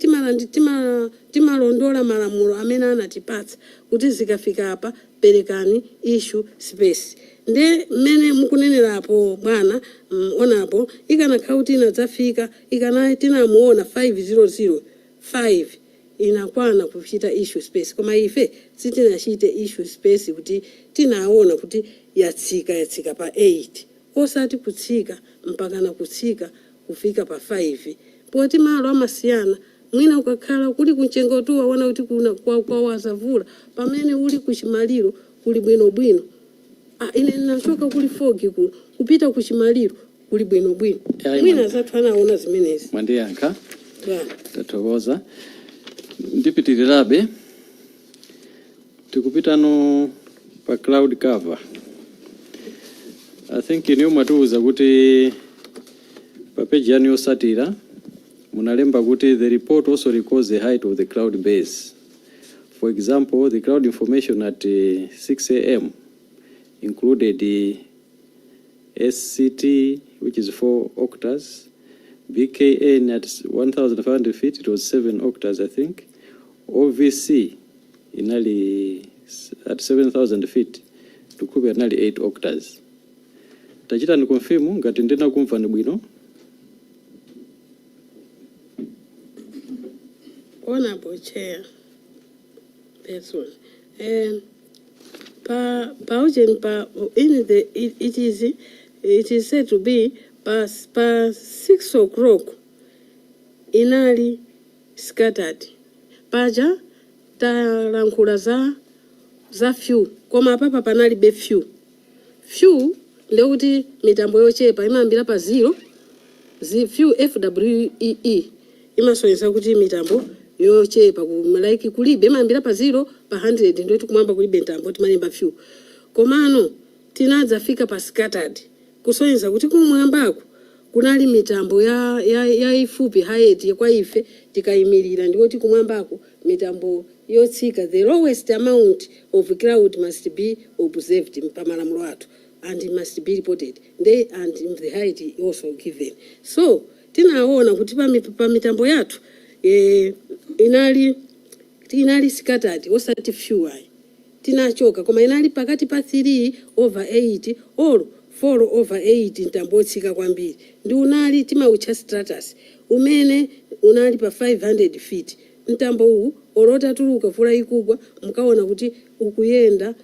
timalondola malamulo amene anatipatsa kuti zikafika apa perekani issue space. Nde mmene mukunenerapo bwana, onapo ikanakhala kuti inadzafika ikana tinamuona 500 5 inakwana kuchita issue space, koma ife sitinachite issue space kuti tinaona kuti yatsika, yatsika pa 8, osati kutsika mpaka na kutsika kufika pa 5, poti malo amasiyana. Mwina ukakhala kuli kumchenga otuwa, ona kuti kuna kwawaza vula, pamene uli kuchimaliro kuli bwinobwino. Ah, ine nachoka kuli fog kuno, kupita kuchimaliro kuli bwinobwino. Ayi, Mwina zathu anaona zimenezi. Mwandiyankha. Bwana. Tathokoza. Ndipitirirabe, tikupitano pa cloud cover. I think iniyo mwatiuza kuti pa page yanu yosatira munalemba kuti the report also records the height of the cloud base. For example, the cloud information at 6 a.m. included the SCT, which is 4 octas, BKN at 1500 feet, it was 7 octas, I think, OVC inali at 7000 feet, tukupe inali 8 octas. Tachita ni confirm ngati ndinakumvani bwino. Honorable Chair person, pa ujeni pa in the it is said to be pa 6 o'clock inali scattered. Paja talankhula za few, koma apapa panalibe few. Few ndekuti mitambo yochepa imayambira pa 0. Few, fwee, imasonyeza kuti mitambo yochepa like kulibe, imayambira pa 0 pa 100, ndoti kumwamba kulibe mtambo, timalemba few. Komano tinadzafika pa scattered, kusonyeza kuti kumwambako kunali mitambo ya ifupi height kwa ife tikayimirira, ndikuti kumwambako mitambo yotsika. The lowest amount of cloud must be observed pamalamulo athu and it must be reported they and the height also given. So tinaona kuti pa mitambo yathu inali scattered, osati few ayi. Tinachoka, koma inali pakati pa 3 over 8 or 4 over 8. Mtambo wotsika kwambiri ndi unali timautcha stratus, umene unali pa 500 feet. Mtambo uwu olotatuluka vula ikugwa, mukaona kuti ukuyenda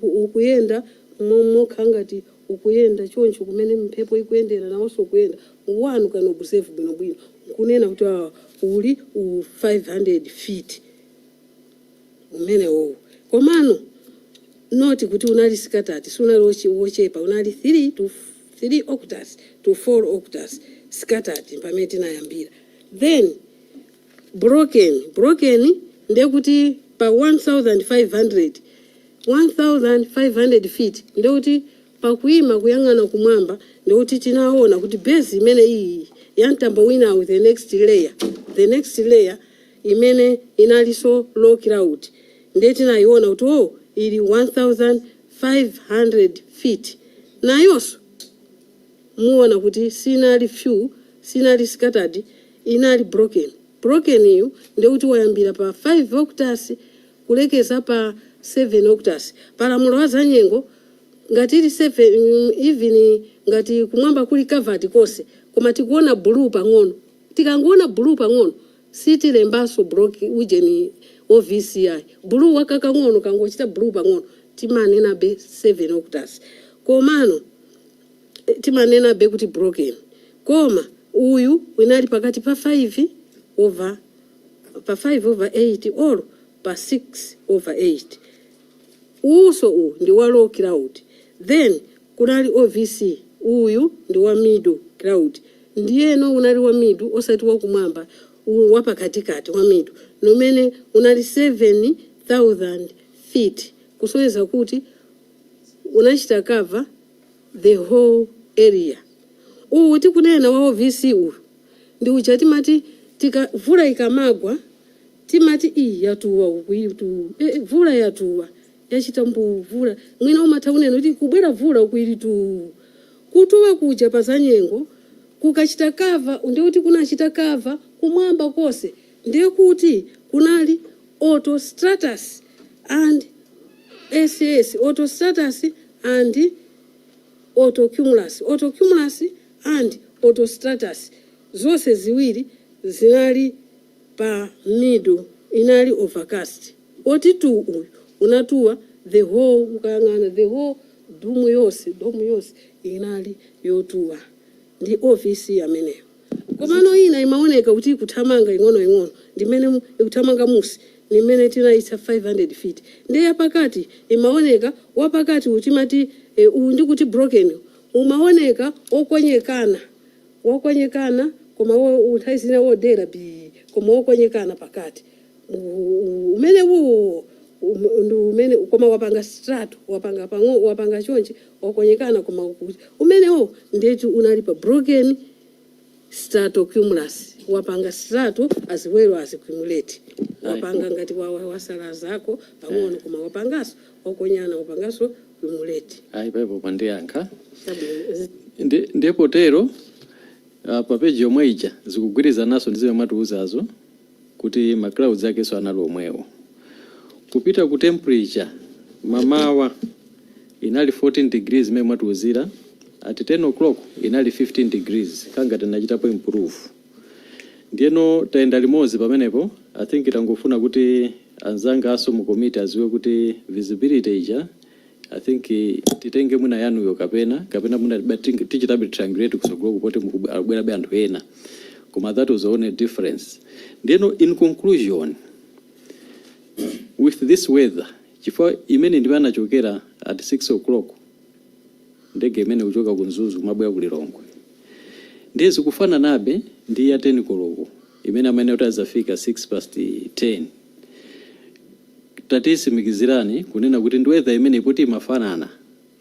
ukuyenda mokha ngati ukuyenda choncho kumene mphepo ikuyendera, nawonso ukuyenda wanu kana observe bwinobwino nkunena kuti uli u 500 feet umene wowo. Komano noti kuti unali scattered, sunali wochepa, unali 3 to 3 octas to 4 octas scattered pamene tinayambira. Then broken. Broken ndekuti pa 1500 1500 feet, ndekuti pakuyima kuyang'ana kumwamba, ndekuti tinaona kuti base imene iyi ya mtambo winawu, the next layer imene inalinso low cloud, ndiye tinayiona kuti oh, ili 1500 feet. Nayonso muona kuti sinali few, sinali scattered, inali broken. Broken iyo ndekuti wayambira pa 5 octas kulekeza pa 7 octas. Palamulo wa zanyengo, ngati ili 7, even ngati kumwamba kuli covered konse, koma tikuona blue pang'ono, tikangoona blue pang'ono sitilembanso broken ujeni OVC. Blue wakakang'ono, kangochita blue pang'ono, timanena be 7 octas, komano timanena be kuti broken. Koma uyu unali pakati pa 5 over pa 5 over 8 or pa 6 over 8. Uso uwu ndi wa low cloud. Then kunali OVC, uyu ndi wa middle cloud. Ndiyeno unali wa middle, osati wakumwamba, uwu wapakatikati wa middle nomene unali 7000 feet, kusonyeza kuti unachita cover the whole area. Uwu tikunena wa OVC uyu ndi uja timati tika vula ikamagwa timati iyi yatuwa uku, iyi tu vula yatuwa, yachita mbu vula. Mwina umatha kunena kuti kubwera vula uku, ili tu kutuwa kuja. Pa zanyengo kukachita cover, ndikuti kunachita cover kumwamba konse, ndiye kuti kunali altostratus and SS, altostratus and altocumulus, altocumulus and altostratus, zonse ziwiri zinali pa middle, inali overcast. Oti tu uyu unatuwa the whole, ukayang'ana the whole dome yonse, dome yonse inali yotuwa, ndi OVC ameneyo. Komano ina imaoneka kuti ikuthamanga ing'ono-ing'ono, ndimene ikuthamanga musi, nimene tinayitsa 500 feet. Ndiye yapakati imaoneka wapakati utimati uwu ndikuti broken, umaoneka okonyekana, wokonyekana, koma nthawi zina wodera bi, koma wokonyekana pakati. Umene uwo ndi umene, koma wapanga strato, wapanga pang'o, wapanga chonchi, wakonyekana, koma umenewo ndetu unali pa broken stratocumulus, wapanga strato as well as cumulate. Wapanga ngati wasala zako pang'ono, koma wapangaso wakonyana, wapangaso cumulate. Ayi, paipo pandiyankha. Chabwino. Ndipo tero pa peji yomwe ija zikugwirizananso ndi zimene mwatiuzazo kuti ma clouds akenso anali omwewo. Kupita ku temperature, mamawa inali 14 degrees imene mwatiuzira, at 10 o'clock inali 15 degrees, kangati nachitapo improve. Ndiyeno tayenda limodzi pamenepo. I think tangofuna kuti anzanga aso mu komiti aziwe kuti visibility ija, I think titenge mwina yanuyo kapena mwina tichitabe triangulate kusogolo kupoti akubwerabe anthu ena, koma that was the only difference. Ndiyeno in conclusion, with this weather, chifukwa imene ndimene anachokera at 6 o'clock ndege imene kuchoka ku Mzuzu kumabwera ku Lilongwe, ndiye zikufananabe ndi ya 10 koloko imene amene kuti azafika 6 past 10. Tatisimikizirani kunena kuti ndi weather imene ikuti imafanana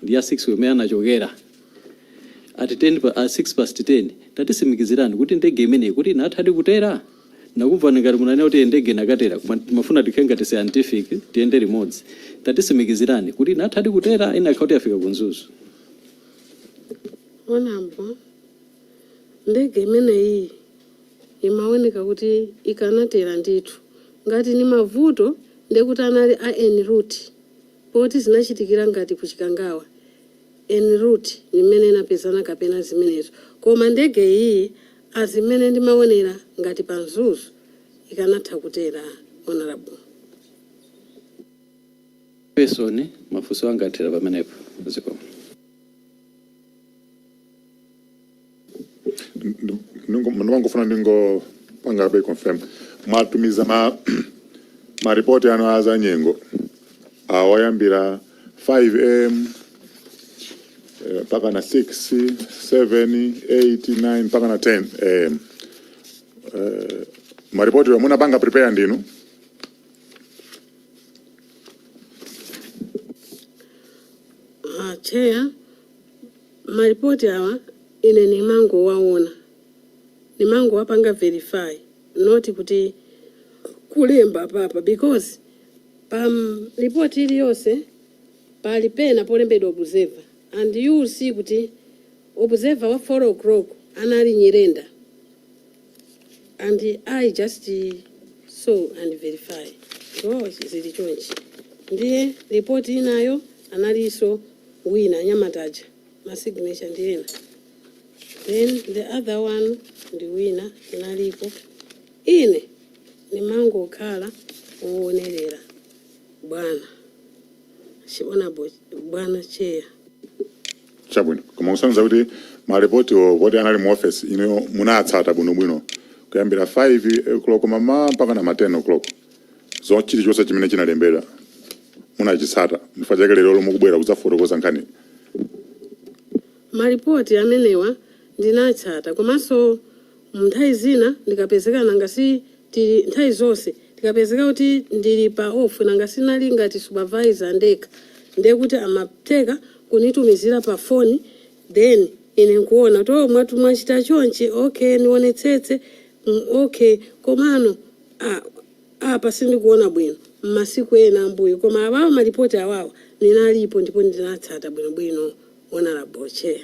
ndi ya 6 imene anachokera at 10 at 6 past 10. Tatisimikizirani kuti ndege imene kuti inathadi kutera. Nakumvani ngati munanena kuti ndege inakatera, koma timafuna tikhale ngati scientific, tiyende limodzi. Tatisimikizirani kuti inathadi kutera, inakhala kuti yafika ku Mzuzu. Honourable, ndege imeneyi imaoneka kuti ikanatera ndithu. Ngati ni mavuto, ndekuti anali a en route, poti zinachitikira ngati kuchikangawa en route nimene inapezana kapena zimenezo. Koma ndege iyi, azimene ndimaonera ngati pa Mzuzu, ikanatha kutera, Honorable. Person, mafunso anga athera pamenepo, zikomo. Ndimangofuna ndingopanga be confirm, mwatumiza ma report anu aza nyengo awayambira 5 am mpaka na 6, 7, 8, 9 mpaka na 10 am. Maripoti yo munapanga prepare ndinu? Chair, maripoti awa ine nimangowaona, nimangowapanga verify, not kuti kulemba papa, because pa ripoti iliyonse pali pena polembedwa observer, and you will see kuti observer wa 4 o'clock anali Nyirenda, and I just saw and verify, so zili chonchi. Ndiye ripoti inayo analinso wina nyamataja, ma signature ndi ena. Then the other one ndi wina inalipo. Ine nimangokhala woonerera, bwana Honorable, bwana Chair. Chabwino, koma kusanza kuti maripoti poti anali mu office ino, munatsata bwinobwino kuyambira 5 o'clock mama mpaka na ma 10 o'clock, zo chilichonse chimene chinalembedwa munachitsata. Ndifukwa chake lero mukubwera kudzafotokoza nkhani. Maripoti amenewa ndinatsata, komanso nthawi zina ndikapezeka, nanga si tili nthawi zonse, ndikapezeka kuti ndili pa off, nanga sinali ngati supervisor ndekha, ndiye kuti amatheka kunitumizira pa foni, then ine nkuona to mwatu mwachita chonchi, okay, nionetsetse, okay, komano apa sindikuona bwino mmasiku ena ambuyo. Koma awawa, malipoti awawa, ninalipo ndipo ndinatsata bwinobwino, Honorable Chair.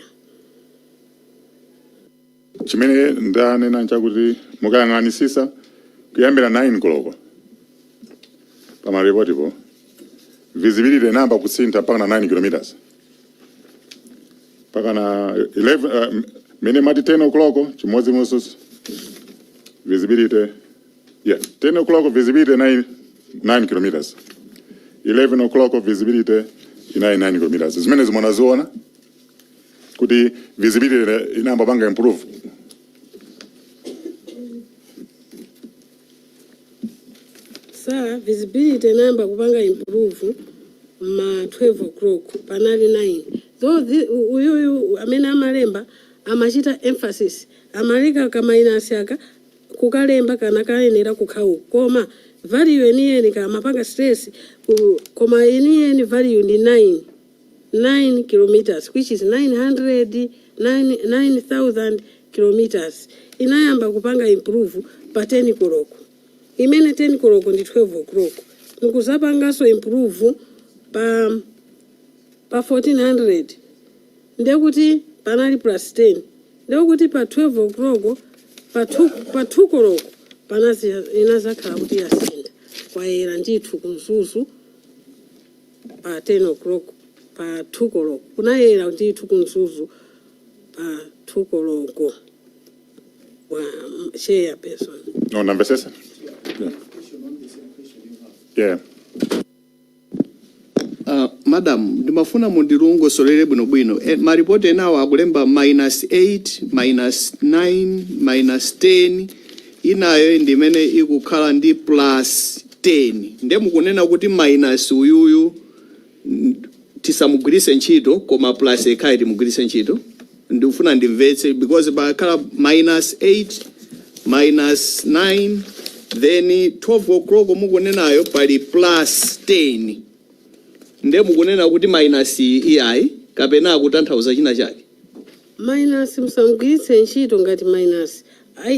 Chimene ndanena nchakuti mukayang'anisisa kuyambira 9 koloko pa maripotipo, visibility inayamba kusintha mpaka na 9 kilometers, mpaka na 11, mene mati 10 o'clock chimodzimodzi visibility. Yeah, 10 o'clock visibility 9 kilometers, 11 o'clock visibility inali 9 kilometers. Zimene zimunaziona kuti visibility inayamba panga improve. Sir, visibility inayamba kupanga improve ma 12 o'clock, panali 9. Though uyuyu amene amalemba amachita emphasis, amalika ka minus aka kukalemba kana kayenera kukhauku, koma value yeniyeni kamapanga stress koma yeniyeni value ndi 9 9 kilometers, which is 900 9000 kilometers. Inayamba kupanga improve pa 10 koloko, imene 10 koloko ndi 12 o'clock. Nikuzapanganso improve pa 1400, ndekuti panali plus 10, ndekuti pa 12 o'clock, pa 2 koloko panazi inazakhala kuti yasintha, kwayera ndithu kuMzuzu pa 10 o'clock. Pa 2 koloko kunayera ndithu kuMzuzu pa 2 koloko wa chairperson. No, namvesesa, yeah. Madam, ndimafuna mundilongosolere bwinobwino. Maripoti enawo akulemba minus 8, minus 9, minus 10, inayo ndimene ikukhala ndi plus 10. Nde mukunena kuti minus uyuyu tisamugwiritse ntchito, koma plus ekhayi timugwiritse ntchito? Ndikufuna ndimvetse because pakhala minus 8, minus 9, then 12 o'clock mukunenayo pali plus 10. Nde mukunena kuti minus iyayi, kapena akutanthauza china chake? Minus musamugwiritse ntchito ngati minus.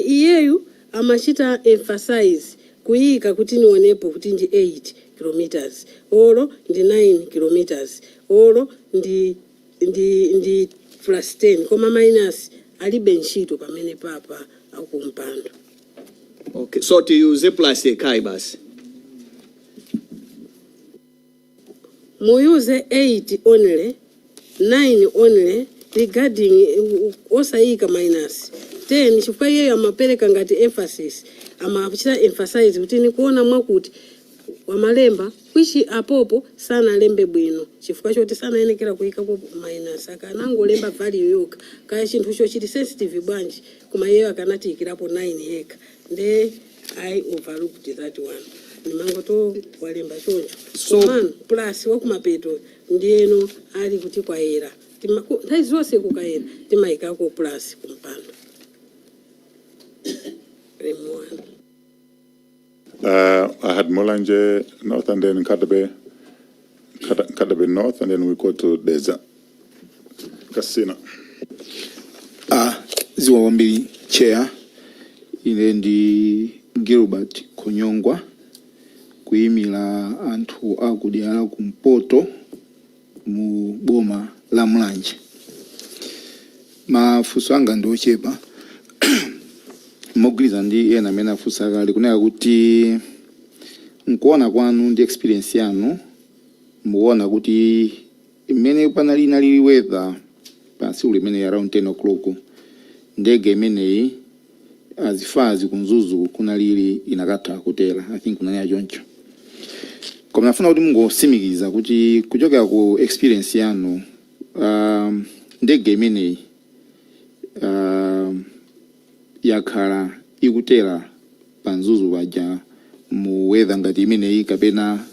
Iyeyu amachita emphasize kuyika kuti nionepo kuti ndi 8 kilometers olo ndi 9 kilometers olo ndi plus 10, koma minus alibe ntchito pamene papa akumpando. Okay, so tiyuze plus ekhayi basi? Muyuze 8 only, 9 only, regarding osayika minus 10, chifukwa iyeyo amapereka ngati emphasis, amachita emphasize kuti nikuona mwakuti wamalemba, which apopo sanalembe bwino chifukwa choti sanayenekera kuyikapo minus. Akanangolemba value yokha, kaya chinthucho chili sensitive bwanji, koma iyeyo akanatiyikirapo 9 yekha. Nde I overlooked that one, nimangoto walemba choncho. Komano plus wakumapeto ndiyeno ali kuti kwayera. Nthawi zonse kukayera timayikako plus kumpando remuwana. I had Mulanje North and then Nkhata Bay, Nkhata Bay North, and then we go to Dedza. Casina. Ah, zikomo kwambiri, Chair. Ine ndi Gilbert Khonyongwa, kuyimira anthu akudera kumpoto mu boma la Mulanje. Mafunso anga ndi ochepa, mogwirizana ndi ena amene afunsa kale, kunena kuti nkuona kwanu ndi experience yanu, mukuona kuti imene panali inali weather pa tsiku limene around 10 o'clock, ndege imeneyi, as far as kuMzuzu kunalili, inakatha kutera? I think kunali choncho, koma nafuna kuti mungosimikiza kuti kuchokera ku experience yanu, ndege imeneyi yakhala ikutera pa Mzuzu paja mu weather ngati imeneyi kapena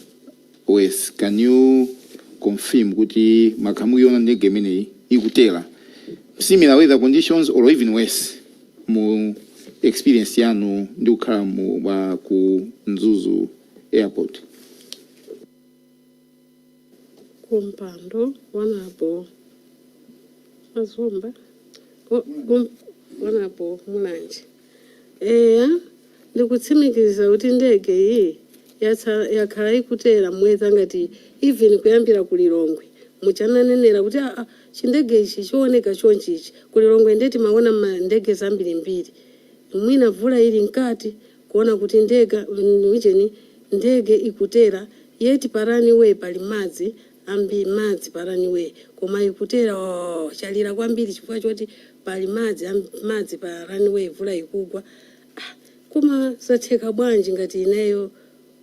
worse? Can you confirm kuti mwakhala mukuiona ndege imeneyi ikutera similar weather conditions or even worse mu experience yanu ndi kukhala ku Mzuzu Airport? Kumpando, honourable Mazomba, honourable Mulanje, eya, ndikutsimikiza kuti ndege iyi yakhala ikutera mu weather ngati even kuyambira ku Lilongwe muchananenera kuti aa, chindege ichi chooneka chonchichi ku Lilongwe, nde timaona ma ndege zambirimbiri, mwina mvula ili mkati, kuona kuti ndege ujeni, ndege ikutera, yet pa runway pali madzi ambi, madzi pa runway, koma ikutera. Oh, chalira kwambiri chifukwa choti pali madzi madzi pa runway, mvula ikugwa. Ah, koma zatheka bwanji? Ngati ineyo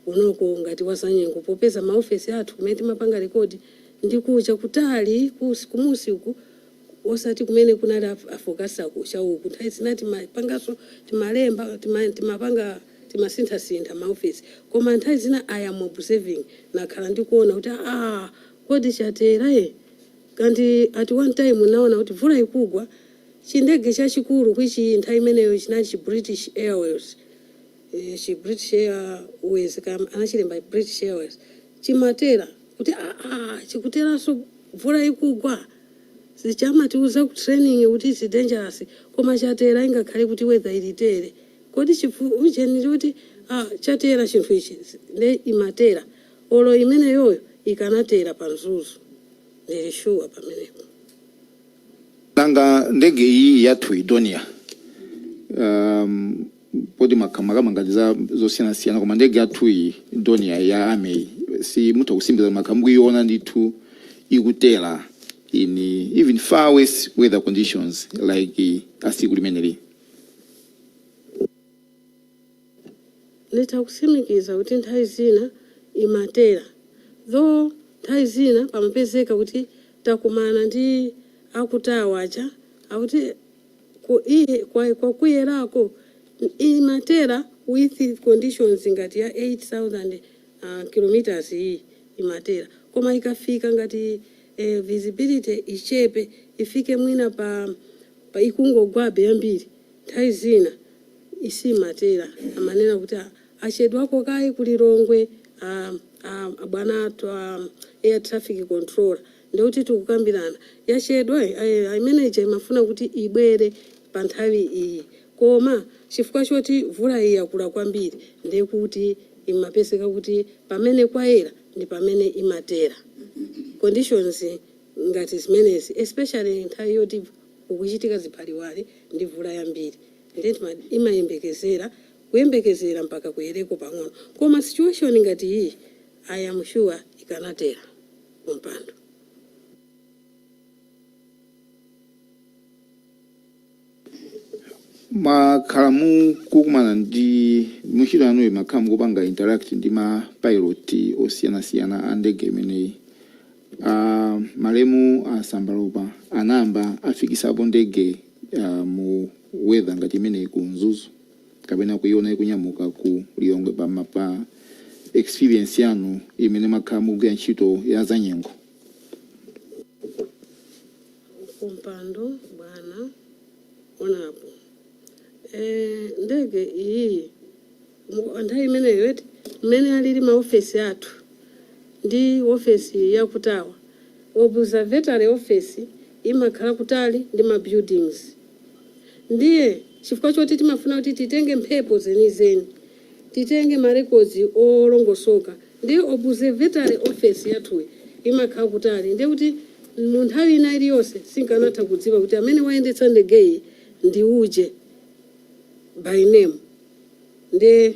unoko ngati wazanyengo, popeza maofesi athu kumene timapanga record ndikucha kutali kumusi uku, osati kumene kunali a forecaster kucha uku. Nthawi zina timapanganso, timalemba, timapanga. Timasinthasintha maofesi, koma nthawi zina I am observing, nakhala ndikuona kuti, ah, kodi chatera e? Kanti at one time naona kuti mvula ikugwa, chindege chachikulu kwichi nthawi imeneyo chinali chi British Airways, chi British Airways, anachilemba British Airways, chimatera kuti, ah, ah, chikuteranso mvula ikugwa. Zichamatiuza ku training kuti it's dangerous, koma chatera ingakhale kuti weather ilitere. Kodi ujeni kuti, ah, chatera chinthu ichi ne imatera, olo imeneyoyo ikanatera pa Mzuzu, ndili sure pamenepo. Nanga ndege iyi yathu Dornier, poti makama ngati za zosiyanasiyana, koma ndege yathu iyi Dornier ya army, si mutha kusimbiza makha mukuiona ndithu ikutera in even far worse weather conditions like asiku limeneli? Nditha kutsimikiza kuti nthawi zina imatera, though nthawi zina pamapezeka kuti takumana ndi aku tower aja akuti kwakuyerako imatera with conditions ngati ya 8000 kilometers iyi imatera, koma ikafika ngati visibility ichepe, ifike mwina pa ikungogwabe yambiri, nthawi zina isimatera. Amanena kuti, "Ah, achedwako kayi ku Lilongwe, bwana athu air traffic controller." Ndikuti tikukambirana, yachedwa, imeneja imafuna kuti ibwere pa nthawi iyi, koma chifukwa choti mvula iyi yakula kwambiri, ndekuti imapezeka kuti pamene kwayera ndi pamene imatera. Conditions ngati zimenezi, especially nthawi yoti kukuchitika ziphaliwali ndi mvula yambiri, ndi imayembekezera, kuyembekezera mpaka kuyereko pang'ono. Koma situation ngati iyi, I am sure ikanatera kumpando. Makhala mukukumana ndi muntchito yanuyi, makhala mukupanga interact ndi ma pilot osiyanasiyana a ndege imeneyi. Malemu a Sambalopa anayamba afikisapo ndege mu weather ngati imeneyi ku Mzuzu kapena kuiona ikunyamuka ku Lilongwe, pa experience yanu imene makhala mukugwira ntchito ya zanyengo? Kumpando, bwana honourable, ndege iyi nthawi imeneyo eti mmene alili maofesi athu ndi ofesi yaku tower, observatory office imakhala kutali ndi ma buildings. Ndiye chifukwa choti timafuna kuti titenge mphepo zenizeni, titenge ma records olongosoka, ndiye observatory office yathuyi imakhala kutali. Ndiye kuti mu nthawi ina iliyonse sinkanatha kudziwa kuti amene wayendetsa ndegeyi ndi uje by name. Ndiye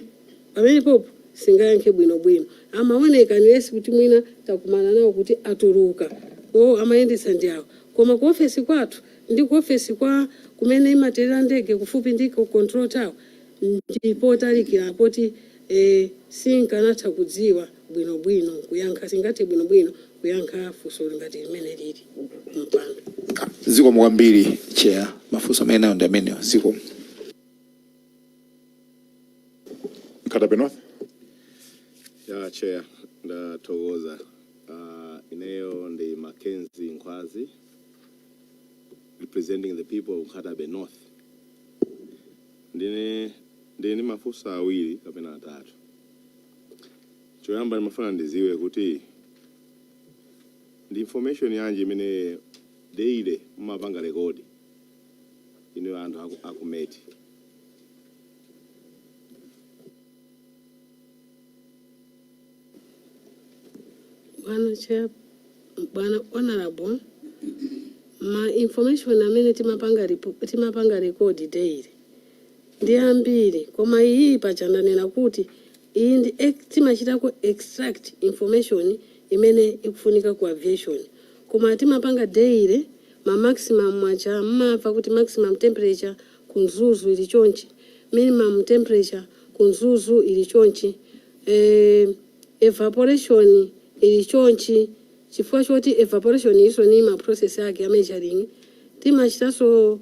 pamene popo singayankhe bwinobwino. Amaoneka unless kuti mwina takumana nawo kuti atuluka, o, amayendetsa ndi awo. Koma ku ofesi kwathu ndi ku ofesi kwa kumene imaterera ndege kufupi ndi ku control tower ndipo talikira poti sinkanatha kudziwa bwinobwino kuyankha, singathe bwinobwino kuyankha funso ngati limene lili mpando. Zikomo kwambiri, Chair. Mafunso amene nayo ndi amenewo. Zikomo. Nkhata Bay North. Ya, Chair, ndathokoza. Ineyo ndi Mackenzie Nkhwazi, representing the people of Nkhata Bay North. Ndine mafunso awiri kapena atatu. Choyamba, ndimafuna ndiziwe kuti ndi information yanji imene daily mumapanga record ineyo anthu aku Met? Bwana Chair, bwana honorable, ma information amene timapanga record daily ndi ambiri, koma iyi paja ndanena kuti iyi ndi timachitako extract information imene ikufunika ku aviation. Koma timapanga daily ma maximum aja mmamva kuti maximum temperature ku Mzuzu ili chonchi, minimum temperature ku Mzuzu ili chonchi, evaporation ili chonchi, chifukwa choti evaporation iso ni ma process ake ya measuring. Timachitanso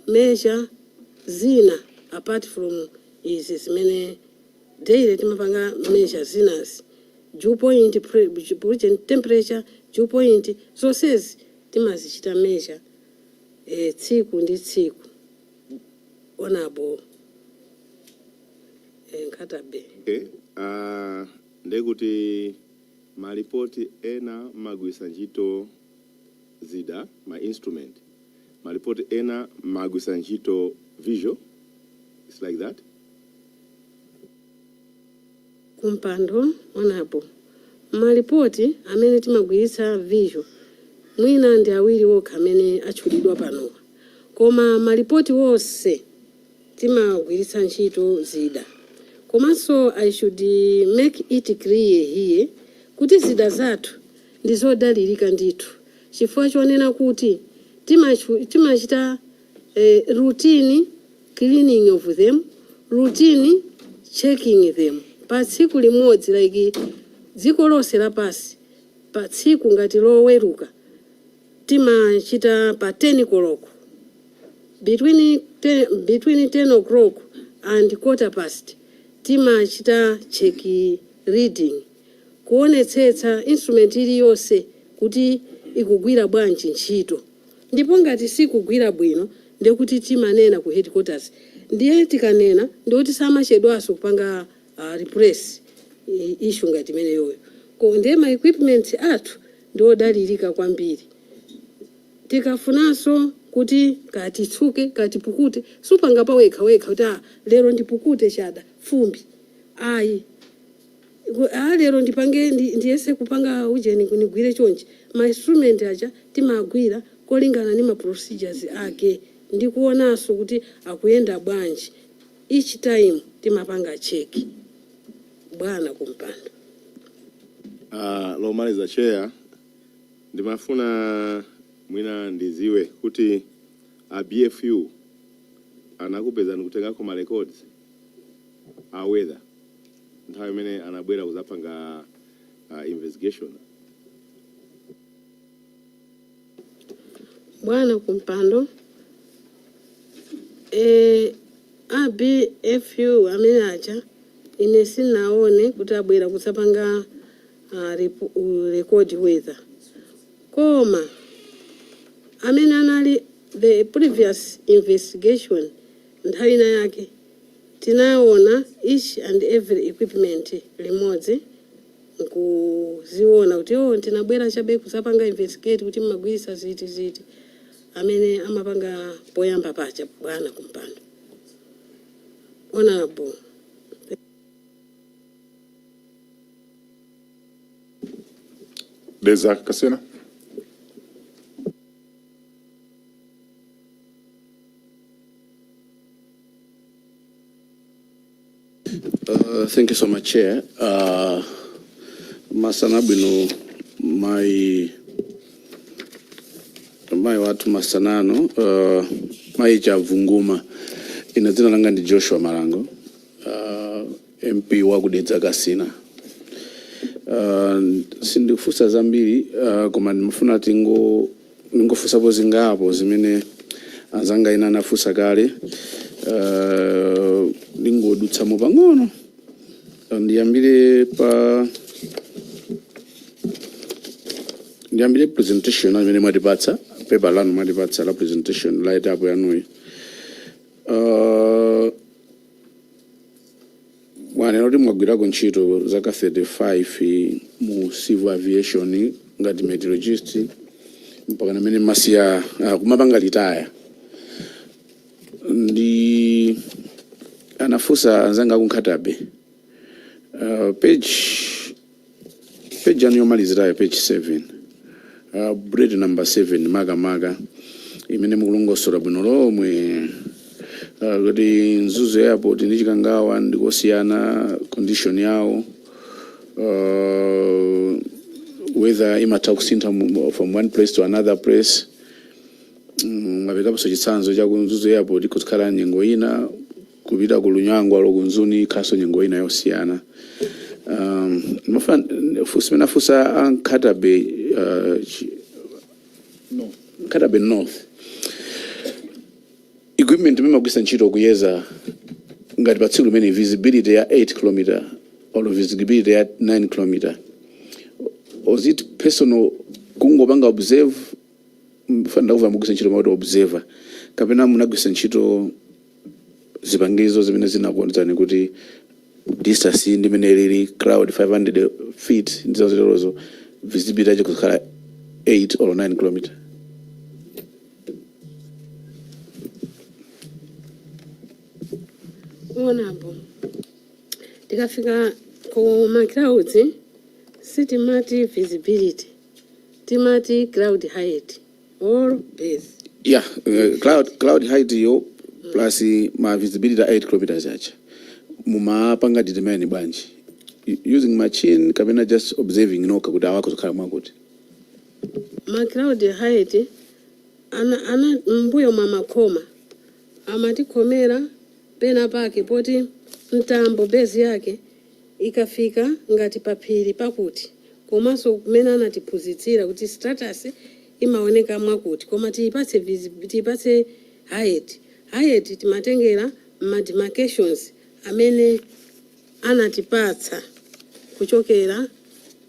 measure zina apart from Izi zimene daily timapanga measure zinazi, dew point, temperature, dew point, zonsezi timazichita measure tsiku ndi tsiku, Honorable Nkhata Bay. Okay. Ndekuti malipoti ena magwisa ntchito zida, ma instrument, malipoti ena magwisa ntchito visual. It's like that. Kumpando, Honorable, malipoti amene timagwiritsa visual mwina ndi awiri okha amene atchulidwa panowa, koma malipoti wonse timagwiritsa ntchito zida. Komanso I should make it clear here kuti zida zathu ndi zodalirika ndithu, chifukwa chonena kuti timachita routine cleaning of them, routine checking them pa tsiku limodzi, like dziko lonse lapasi. Pa tsiku ngati Loweruka timachita pa 10 koloko, between 10 o'clock and quarter past timachita check reading, kuonetsetsa instrument iliyonse kuti ikugwira bwanji ntchito. Ndipo ngati sikugwira bwino, ndekuti timanena ku headquarters. Ndiye tikanena, ndikuti samachedwanso kupanga replace issue ngati imeneyoyo. Ko ndiye ma equipment athu ndiodalirika kwambiri. Tikafunanso kuti katitsuke, katipukute, supanga pa wekha wekha kuti, "Ah, lero ndipukute chada fumbi," ayi. Ah, lero ndipange ndiyese kupanga ujeni, nigwire chonchi. Ma instrument aja timagwira kolingana ndi ma procedures ake, ndikuonanso kuti akuyenda bwanji. Each time timapanga check, bwana kumpando. Lomaliza, Chair, ndimafuna mwina ndiziwe kuti a BFU anakupezani kutengako ma records a weather nthawi imene anabwera kuzapanga investigation? Bwana kumpando, a BFU amene aja ine sinaone kuti abwera kudzapanga record weather, koma amene anali the previous investigation, nthawi ina yake tinaona each and every equipment limodzi nkuziona kuti, oh, tinabwera chabe kudzapanga investigate kuti mmagwirisa ziti ziti, amene amapanga poyamba pacha, bwana kumpando, Honorable. Dedza Kasina. Thank you so much, Chair. Masana bwino, mai wathu, masanano, mai Chavunguma. Ine dzina langa ndi Joshua Malango, MP wa ku Dedza Kasina. Sindikufunsa zambiri, koma ndimafuna ningofunsapo zingapo zimene anzanga ena anafunsa kale. Ningodutsamo pang'ono. Ndiyambire presentation imene mwatipatsa, paper lanu mwatipatsa la presentation, write up yanuyi. Mwanena kuti mwagwirako ntchito zaka 35 mu civil aviation ngati meteorologist mpaka namene masiya, kumapanga retire. Ndi anafunsa anzanga aku Nkhata Bay, page yanu yomalizirayo, page 7, bullet number 7 makamaka, imene mukulongosola bwino lomwe kuti Mzuzu Airport ndi Chikangawa ndikosiyana condition yawo, weather imatha kusintha from one place to another place. Mwapekaponso chitsanzo cha ku Mzuzu Airport kukhala nyengo ina, kupita ku Lunyangwa lo ku Mzuni ikhalanso nyengo ina yosiyana. Funso imene afunsa a Nkhata Bay, Nkhata Bay North, equipment imene magwisa ntchito kuyeza Ngati pa tsiku limene visibility ya 8 km or visibility ya 9 km, was it personal, kungopanga observe, fanira kuva mugwisa ntchito mauti observer, kapena munagwisa ntchito zipangizo zimene zinakuonetsani kuti distance ndi imene ilili, cloud 500 feet ndi zaziterozo, visibility yacho kukhala 8 or 9 km? Honourable, tikafika ku ma clouds sitimati visibility, timati cloud height or base. Yeah, cloud height yo plus ma visibility 8 kilometers acha, mumapanga determine bwanji? Using machine kapena just observing nokha kuti awako zokhala mwakuti? Ma cloud height ana mbuyo mwa makhoma amatikhomera pena pake poti mtambo base yake ikafika ngati paphiri pakuti, komanso kumene anatiphunzitsira kuti stratus imaoneka mwakuti, koma tiyipatse height. Height timatengera ma demarcations amene anatipatsa kuchokera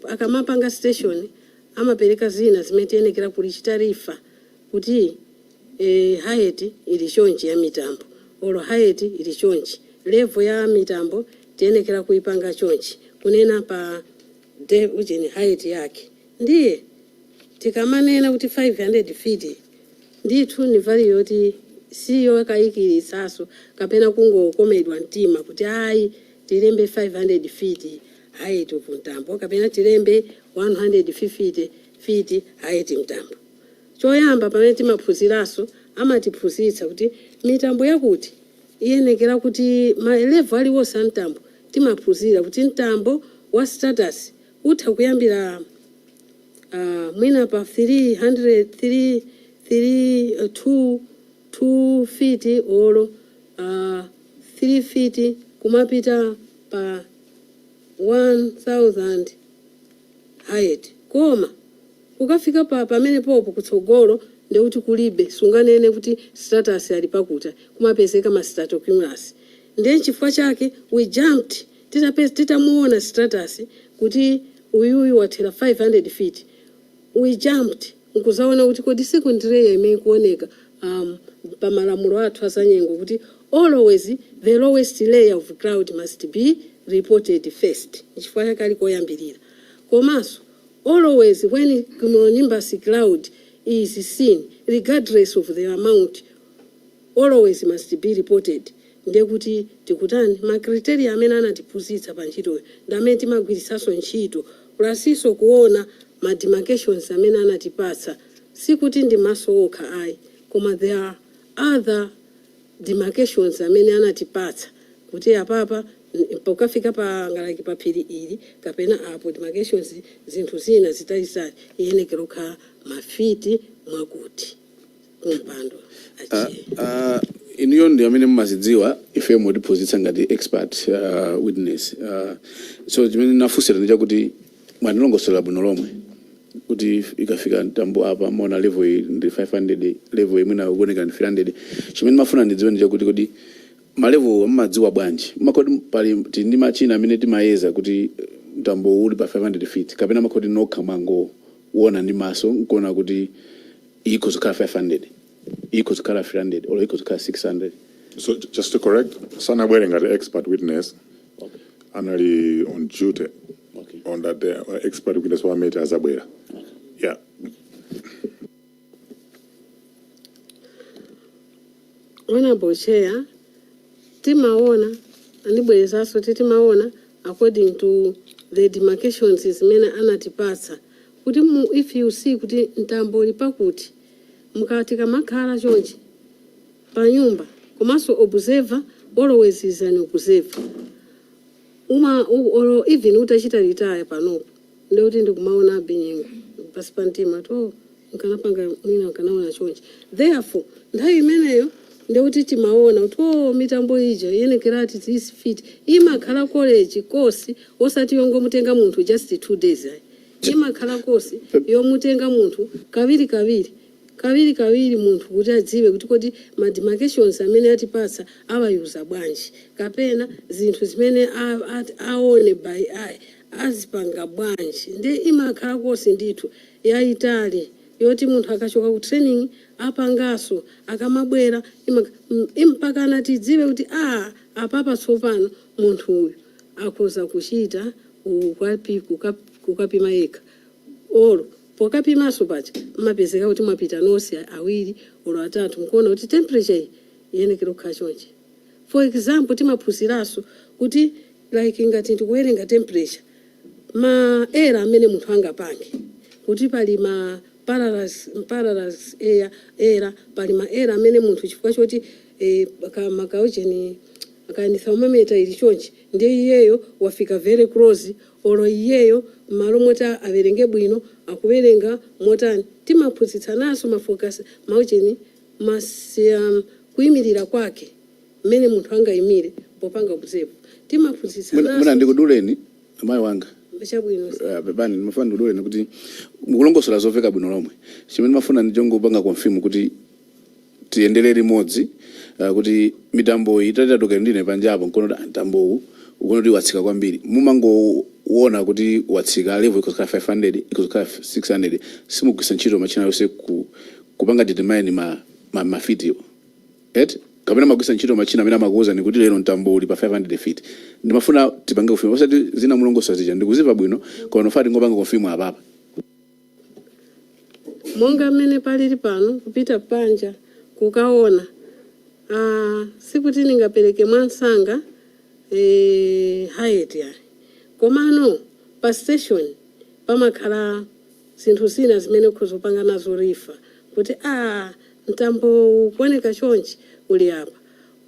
akamapanga station, amapereka zina zimene tiyenekera kulichita refer kuti height ili chonchi ya mitambo, olo height ili chonchi, level ya mitambo tiyenekera kuipanga chonchi, kunena pa de ujeni height yake. Ndiye tikamanena kuti 500 feet, ndithu ni value yoti siyo akayikiritsaso kapena kungokomedwa mtima kuti ayi, tilembe 500 feet height of mtambo kapena tilembe 150 feet height mtambo. Choyamba, pamene timaphunziranso, amatiphunzitsa kuti mitambo yakuti iyenekera kuti ma level aliwonse a mtambo, timaphunzira kuti mtambo wa stratus utha kuyambira mwina pa 300 3 3 2 2 feet olo 3 feet kumapita pa 1000 height, koma ukafika pa pamene popo kutsogolo ndekuti kulibe, sunganene kuti stratus ali pakuta, kumapezeka ma stratocumulus. Ndiye chifukwa chake we jumped titamuona stratus kuti uyuyu wathera 500 feet, we jumped nkuzaona kuti kodi second layer imene ikuoneka pamalamulo athu azanyengo kuti always the lowest layer of cloud must be reported first, chifukwa chake ali koyambirira. Komanso always when cumulonimbus cloud is seen, regardless of the amount, always must be reported. Ndiye kuti tikutani, ma criteria amene anatiphunzitsa pa ntchitoyo ndi amene timagwiritsanso ntchito, plus inso kuona ma demarcations amene anatipatsa. Sikuti ndi maso okha ayi, koma there are other demarcations amene anatipatsa kuti apapa pokafika pa ngalaki pa phiri ili kapena apo, demarcations, zinthu zina zitalizitali iyenekera kukhala mafiti mwakuti kumpando achiye. Inuyo ndi amene mumazidziwa, ife mutiphunzitsa ngati expert witness. So chimene nafunsira ndi chakuti mwatilongosolera bwino lomwe kuti ikafika mtambo apa maona level iyi ndi 500, level imwena kuoneka ndi 300. Chimene mafuna ndidziwe ndi chakuti kodi ma level mumadziwa bwanji? Makoti pali tili ndi machina amene timayeza kuti mtambo uli pa 500 feet, kapena makoti nokha mwangoona ndi maso nkuona kuti ikhoza kukhala 500, ikhoza kukhala 300 or ikhoza kukhala 600? So just to correct, sanabwere ngati expert witness, anali on duty on that day. Expert witness wameti azabwera, yeah. Honorable Chair, timaona, andibwerezanso kuti timaona according to the demarcations zimene anatipatsa kuti if you see kuti mtambo uli pakuti, mukati kamakhala chonchi pa nyumba. Komanso observer always is an observer. Or even utachita retire panopo, ndekuti ndikumaona nyengo pasi pa mtima to nkanapanga mwina nkanaona chonchi. Therefore nthawi imeneyo ndekuti timaona kuti oh, mitambo ija iyenekerati this feet. Imakhala college course, osati yongomutenga munthu just 2 days ayi. Imakhala course yomutenga munthu kawiri kawiri. Kawiri kawiri munthu kuti adziwe kuti kodi ma demarcations amene atipatsa awayuza bwanji, kapena zinthu zimene aone by eye azipanga bwanji. Ndi imakhala course ndithu yayitali yoti munthu akachoka ku training apangaso, akamabwera mpakana tidziwe kuti a apapa tsopano munthu uyu akhoza kuchita kukapima yekha. Olo pokapimaso paja mmapezeka kuti mwapita nonse awiri olo atatu, mukuona kuti temperature iyi iyenekera kukhala chonchi. For example, timaphunziranso kuti like ngati ndikuwerenga temperature, ma error amene munthu angapange, kuti pali ma parallax error, pali ma error amene munthu chifukwa choti makaucheni kani thermometer ili chonchi, ndiye iyeyo wafika very close, olo iyeyo m'malo moti awerenge bwino akuwerenga motani. Timaphunzitsananso ma focus, maucheni, kuyimirira kwake, mmene munthu angayimire popanga observe. Timaphunzitsananso. Muna ndikuduleni, amayi wanga. Chabwino. Pepani, ndimafuna ndikuduleni kuti mukulongosola zomveka bwino lomwe. Chimene ndimafuna ndichongopanga confirm kuti tiyendere limodzi, kuti mitambo iyi itati ndine panjapo nkono kuti mtambowu ukuona kuti watsika kwambiri, mumangoona kuti watsika level ikuzikhala 500, ikuzikhala 600, simugwisa ntchito machina yonse kupanga determine ma feet eti, kapena magwisa ntchito machina amene amakuwuzani kuti lero mtambo uli pa 500 feet? Ndimafuna tipange confirm, osati zina mulongosola zija ndikuziva bwino, koma nofuna tingopanga confirm apapa. Monga mmene palili pano, kupita panja kukaona, sikuti ndingapereke mwansanga height yani, komano pa station pamakhala zinthu zina zimene ukhoza kupanga nazo refer kuti mtambo ukuoneka chonchi, uli apa.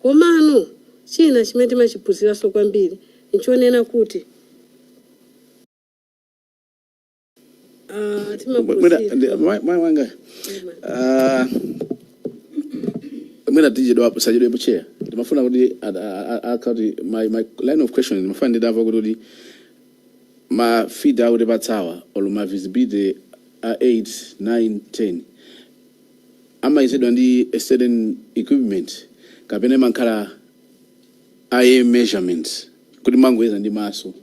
Komano china chimene timachiphunziranso kwambiri nchonena kuti Mwina timaphunzira mayi wanga, mwina tichedwapo, sachedwepo, chair. Ndimafuna kuti akati my line of question, ndimafuna ndidamva kuti ma feet akuti patsawa or ma visibility a 8, 9, 10 amayezedwa ndi a certain equipment, kapena imakhala eye measurement, kuti mangoyeza ndi maso?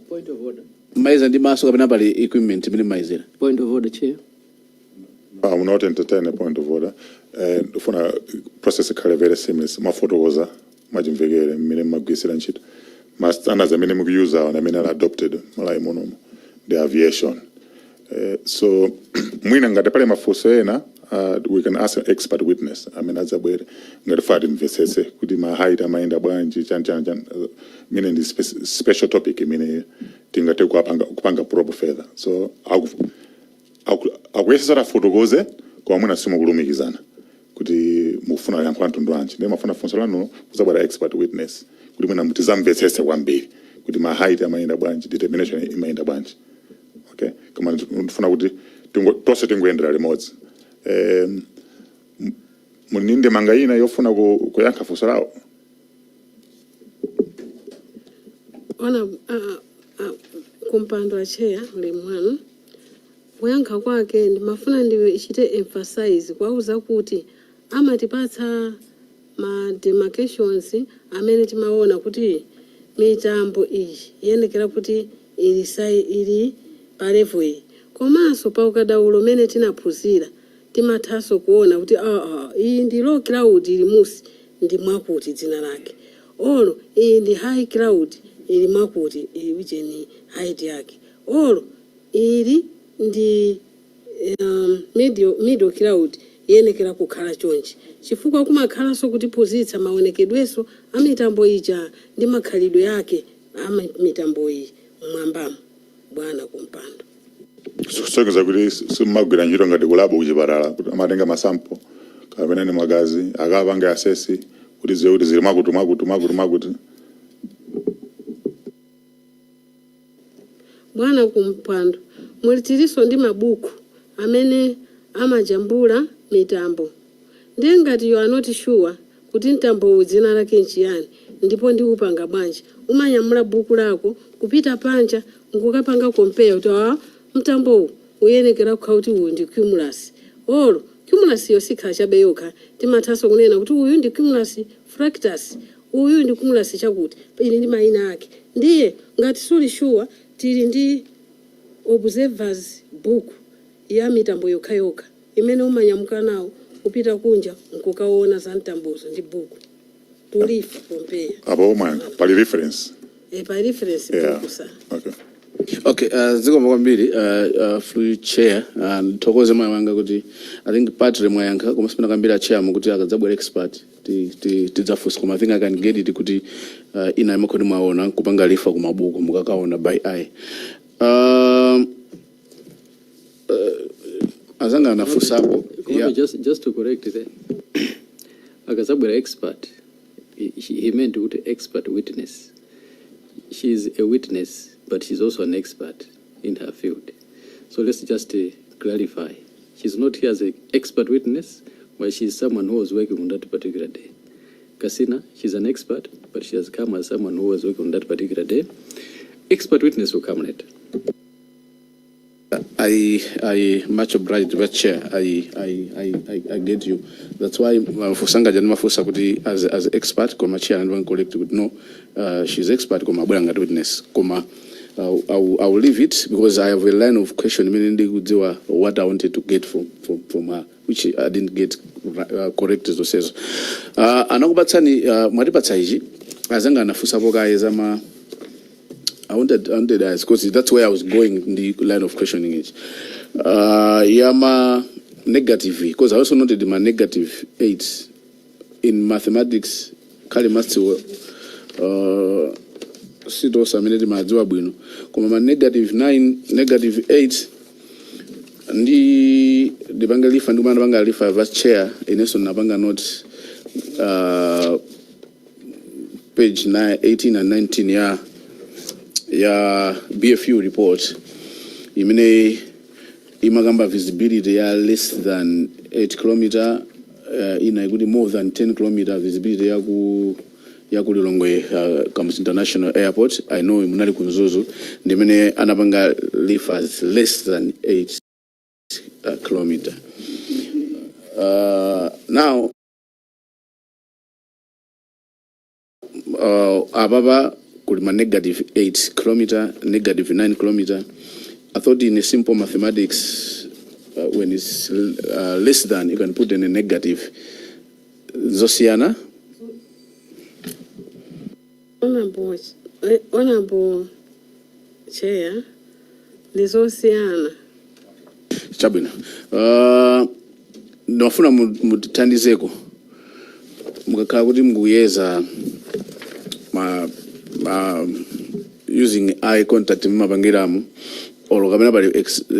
Point of order. Mayeza ndi maso kapena pali equipment imene mayezera? Point of order, Chair. I will not entertain a point of order. Ndifuna process ikhale very seamless. Mafotokoza mwachimvekere mmene mmagwirisira ntchito ma standards amene mukuyuza awo amene ali adopted Malawi munomu ndi aviation. So mwina ngati pali mafunso ena, we can ask an expert witness amene adzabwere ngati funa timvetsetse kuti ma height amayenda bwanji, chani chani chani, imene ndi special topic imene tingathe kupanga probe further. So akuyesesa afotokoze, koma mwina simukulumikizana kuti mukufuna yankho la mtundu wanji. Ndiye mafuna funso lanu kuzabwera expert witness kuti mwina mutizamvetsetse kwambiri kuti ma height amayenda bwanji, determination imayenda bwanji. Okay, koma ndifuna kuti tonse tingoyendera limodzi. Muli ndi manga ina yofuna kuyankha funso lawo? Ona kumpando wa chair, ulemu wanu. Kuyankha kwake ndimafuna ndichite emphasize kwauza kuti amatipatsa ma demarcations amene timaona kuti mitambo iyi iyenekera kuti ili sai ili pa level iyi. Komanso pa ukadaulo umene tinaphunzira timathanso kuona kuti iyi ndi low cloud ili musi, ndi mwakuti dzina lake, olo iyi ndi high cloud ili mwakuti, ili ucheni height yake, olo ili ndi middle cloud iyenekera kukhala chonchi, chifukwa kumakhalanso kutiphunzitsa maonekedwenso a mitambo ija ndi makhalidwe yake a mitambo iyi mmwambamo, bwana kumpando. Kusonyeza kuti simumagwira ntchito ngati ku lab kuchipatala, kuti amatenga ma sample kapena ni magazi akapanga assess kuti ziwe kuti zili mwakuti mwakuti mwakuti mwakuti. Bwana kumpando, muli tilinso ndi mabuku amene amajambula mitambo. Ndiye ngati you are not sure kuti mtambowu dzina lake nchiyani ndipo ndiupanga bwanji, umanyamula buku lako kupita panja nkukapanga compare kuti mtambowu Uyenekera kukhala kuti uyu ndi cumulus, olo cumulus yo sikhala chabe yokha. Timathanso kunena kuti uyu ndi cumulus fractus, uyu ndi cumulus chakuti, ili ndi mayina ake. Ndiye ngati suli sure, tili ndi observers book ya mitambo yokhayokha imene umanyamuka nawo kupita kunja nkukaona za mtambozo ndi buku to refer, compare. Apo mwayankha, pali reference. E, pa reference book sa. Okay. Okay, zikomo kwambiri, through chair. Ndithokoze mayi wanga kuti I think partly mwayankha, koma sipina kambiri a chair mukuti akadzabwera expert tidzafunsa, koma I think I can get it kuti ina imakhoti mwaona kupanga refer kumabuku mukakaona by eye. Azanga anafunsapo. Komabe, just to correct there, akazabwera expert, he meant kuti expert witness. She is a witness, but she's also an expert in her field. So let's just clarify. She's not here as an expert witness, but she's someone who was working on that particular day. Kasina, she's an expert, but she has come as someone who was working on that particular day. Expert witness will come later. I much obliged, but chair, I get you. That's why mafunso anga ndimafunsa kuti as expert, koma chair and correct kuti no, she's expert koma abwera ngati witness. Koma I will leave it because I have a line of question imene ndikudziwa what I wanted to get from her, which I didn't get correct zonsezo. Anakupatsani, mwatipatsa ichi, azanga anafunsapo kaye zama I wanted to ask because that's where I was going in the line of questioning it. Yama negative, because I also noted my -8 in mathematics. Kali maths sitonse amene timadziwa bwino, koma ma -9, -8 ndi ndipange refer, ndikumana ndipanga refer, vice chair, inenso ndinapanga note page 9, 18 and 19 ya BFU report imene imakamba visibility ya less than 8 kilometer, ina ikuti more than 10 kilometer visibility ya ku Lilongwe Kamuzu International Airport. I know munali ku Mzuzu, ndimene anapanga refer as less than 8 kilometer. Now apapa kuli ma -8 kilometer, -9 kilometer. I thought in a simple mathematics, when it's less than, you can put in a negative. Zosiyana. Honorable Chair, ndizosiyana. Chabwino. Ndimafuna mutithandizeko mukakhala kuti mukuyeza ma using eye contact mumapangiramu or kapena pali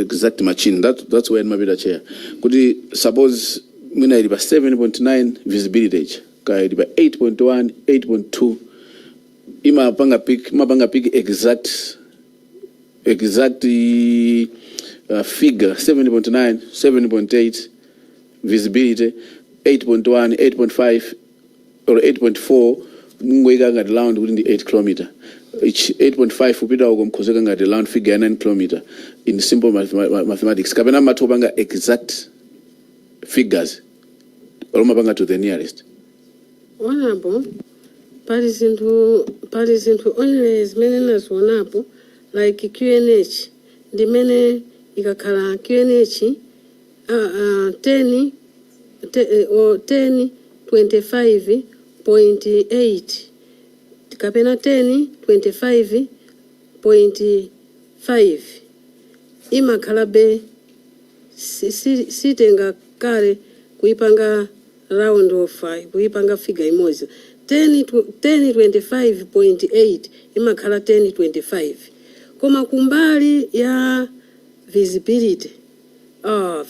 exact machine. That's where ndimapita, chair, kuti suppose mwina ili pa 7.9 visibility ichi, kaya ili pa 8.1, 8.2, imapanga pick exact figure 7.9, 7.8 visibility, 8.1, 8.5 or 8.4, mungoyika ngati round kuti ndi 8 kilometer each, 8.5 kupita uko mkhozeka ngati round figure ya 9 kilometer in simple mathematics, kapena mathu kupanga exact figures or mapanga to the nearest? Honorable, pali zinthu only zimene nazionapo like QNH, ndimene ikakhala QNH 10 or 10 25.8 kapena 10 25.5 imakhalabe sitenga kale kuipanga round off, kuipanga figure imodzi. 10 10 25.8 imakhala 10 25, koma kumbali ya visibility,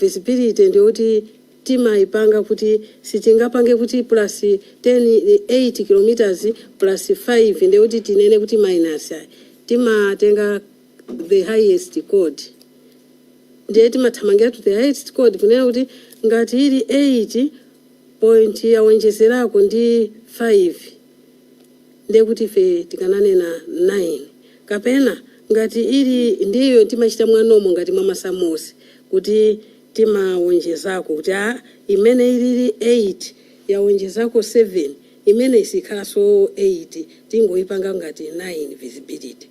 visibility ndiyoti timayipanga kuti sitingapange kuti plus 10, 8 kilometers plus 5 ndiyoti tinene kuti minus ayi. Timatenga the highest code, ndiye timathamangira to the highest code kunena kuti ngati ili 8 point yawonjezerako ndi 5, ndiye kuti ife tikananena 9, kapena ngati ili ndiyo timachita mwanomo ngati mwa masamusi. Kuti timawonjezako kuti a imene ilili 8 yawonjezako 7, imene isikhalanso 8, tingoyipanga ngati 9 visibility,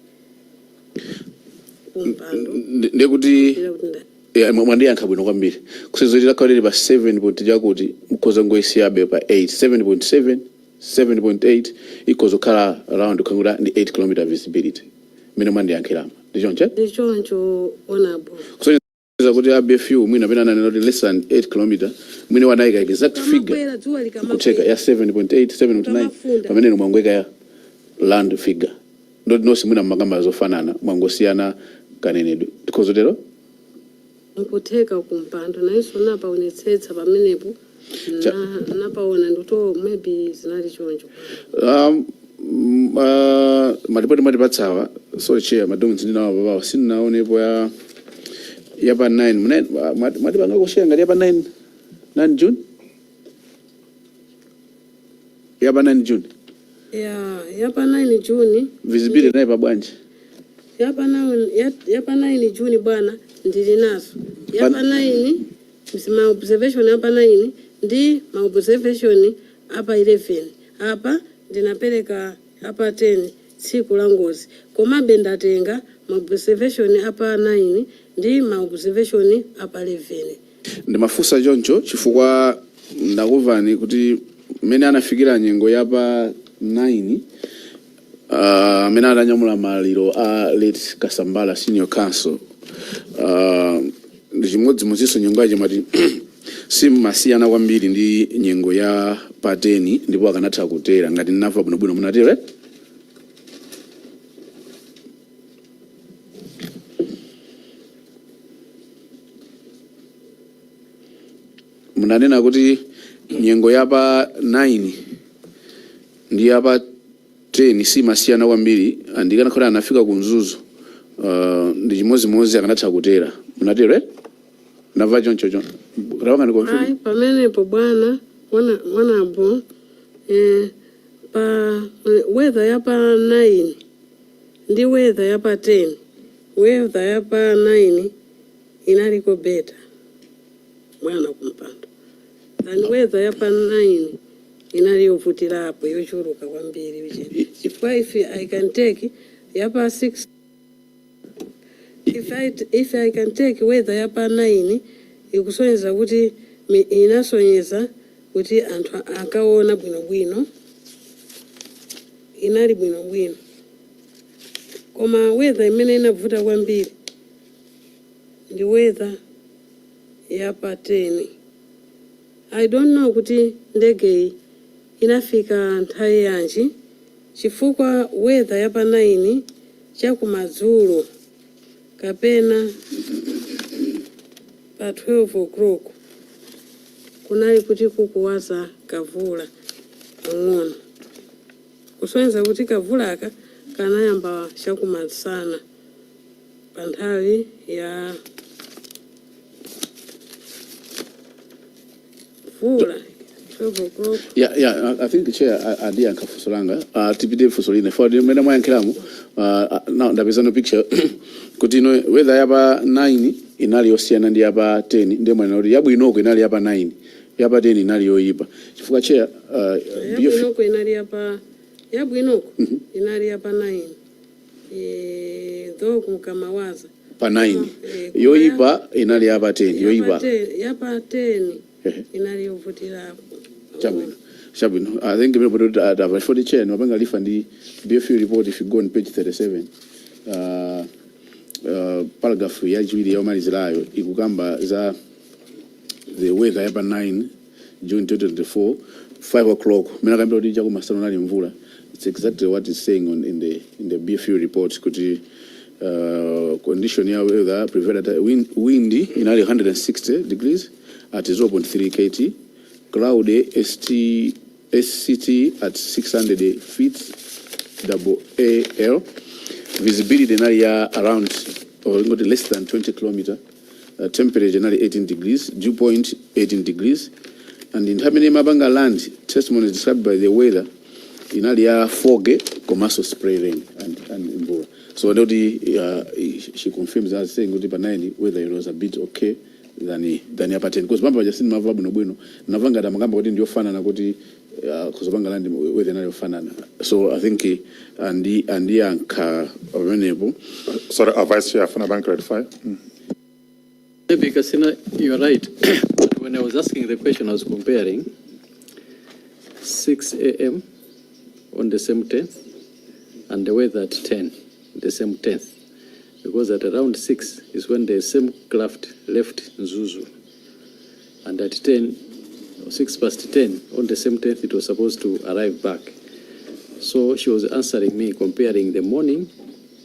kumpando. Ndekuti Ndira kuti yeah, mwandiyankha bwino kwambiri, kusenzera lakhala lili pa 7 point chakuti mukhoza ngoisiyabe pa 8, 7.7, 7.8, ikhoza kukhala around kukhala ndi 8 km visibility mmene mwandiyankhiramo, ndichonche? Ndichoncho, honorable. Kusonyeza kuti a BFU mwina pena ananena kuti less than 8 km, mwine wanayika exact figure Kamakwera dzuwa kutheka ya likamakwera 7.8, 7.9 Kamafunda. pamene mwangweka ya round figure, ndoti nonse mwina mmakamba zofanana, mwangosiyana kanenedwe, tikhozotero? Nkutheka, kumpando, nayenso napaonetsetsa pamenepo. Napaona ndikuti maybe zinali choncho. Malipoti mwatipatsawa, sorry chair, ma documents ndinawo papawa, sindinaonepo ya pa 9. Mwatipanga kushare ngati ya pa 9 June, ya pa 9 June. Ya, yapa 9 June. Visibility nayi pa bwanji? Yapa 9, yapa 9 June, bwana, ndili nazo yapa 9, ma observation apa 9 ndi ma observation apa 11. Apa ndinapereka apa 10, tsiku la ngozi, komabe ndatenga ma observation apa 9 ndi ma observation apa 11. Ndimafunsa choncho chifukwa ndakumvani kuti mmene anafikira nyengo ya pa 9, amene atanyamula maliro a late Kasambala Senior Counsel, ndi chimodzimodzinso nyengo yache mati simmasiyana kwambiri ndi nyengo ya pa 10, ndipo akanatha kutera, ngati ndinamva bwinobwino, munatero, eh? Munanena kuti nyengo ya pa 9 ndi ya pa 10 simasiyana kwambiri, andikanakhala anafika ku Mzuzu, ndi chimodzimodzi akanatha kutera, munatero, eh? Namva choncho choncho. Rawangani confirm. Ayi, pamenepo bwana, honorable, pa weather ya pa 9 ndi weather ya pa 10, weather ya pa 9 inaliko better, bwana kumpando, than weather ya pa 9. Inali yovutirapo, yochuluka kwambiri ucheni, chifukwa if I can take ya pa 6, if I can take weather ya pa 9, ikusonyeza kuti inasonyeza kuti anthu akaona bwinobwino, inali bwinobwino, koma weather imene inavuta kwambiri ndi weather ya pa 10. I don't know kuti ndegeyi inafika nthawi yanji, chifukwa weather ya pa 9 chakumadzulo kapena pa 12 o'clock kunali kuti kukuwaza kavula pang'ono, kusonyeza kuti kavulaka kanayamba chakumasana pa nthawi ya mvula, 12 o'clock. Yeah, I think chair adiyankha funso langa. Tipite funso lina. For mmene mwayankhiramo, now ndapeza no picture kuti ino weather yapa 9 inali yosiyana ndi yapa 10, ndiye mwanena kuti yabwinoko inali yapa 9, yapa 10 inali yoyipa. Chifukwa chair, BF Yabwinoko inali yapa 9, though kumkamawaza. Pa 9. Koma Yoyipa inali yapa 10, yoyipa. Yapa 10 inali yovutirapo. Chabwino. I think imene kuti for the chair mapanga refer ndi BFU report. If you go on page 37, paragraph yachiwiri yomalizirayo ikukamba za the weather yapa 9 June 2024, 5 o'clock, mene akambira kuti chakumasana nali mvula. It's exactly what it's saying on in the BFU report, kuti condition ya weather prevailed at wind inali 160 degrees at 0.3 kt, cloud ST, SCT at 600 feet double AL, visibility inali ya around or ingoti less than 20 kilometer, temperature inali 18 degrees, dew point 18 degrees, and nthawi imene imapanga land, testimony described by the weather inali ya fog komanso spray rain and mvula. So ndoti she confirms us saying kuti pa 9 weather it was a bit okay. than ya pa 10, because pamba paja sindimamva bwinobwino, ndinamva ngati amakamba kuti ndiyofanana, kuti kuzopanga land weather inali yofanana. So I think andiyankha pamenepo. Sorry, Vice Chair, afuna bank clarify. Maybe Kasina, you're right. But when I was asking the question, I was comparing 6 a.m. on the same 10th and the weather at 10, the same 10th. Because at around 6 is when the same craft left Mzuzu. And at 10, 6 past 10, on the same 10th, it was supposed to arrive back. So she was answering me, comparing the morning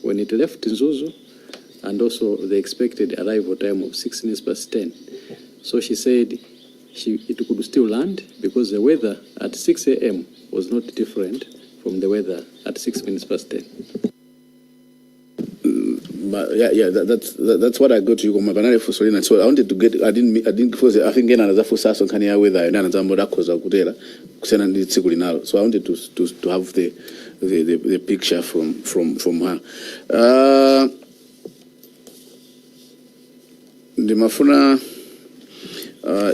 when it left Mzuzu and also the expected arrival time of 6 minutes past 10. So she said it could still land because the weather at 6 a.m. was not different from the weather at 6 minutes past 10. But yeah, that's what I got to you. Koma panali funso lina, so I wanted to get, I didn't, because I think ena anazafunsanso nkhani ya weather, ena anazamba akhoza kutera kusiyana ndi tsiku linalo. So I wanted to have the picture from her. Ndimafuna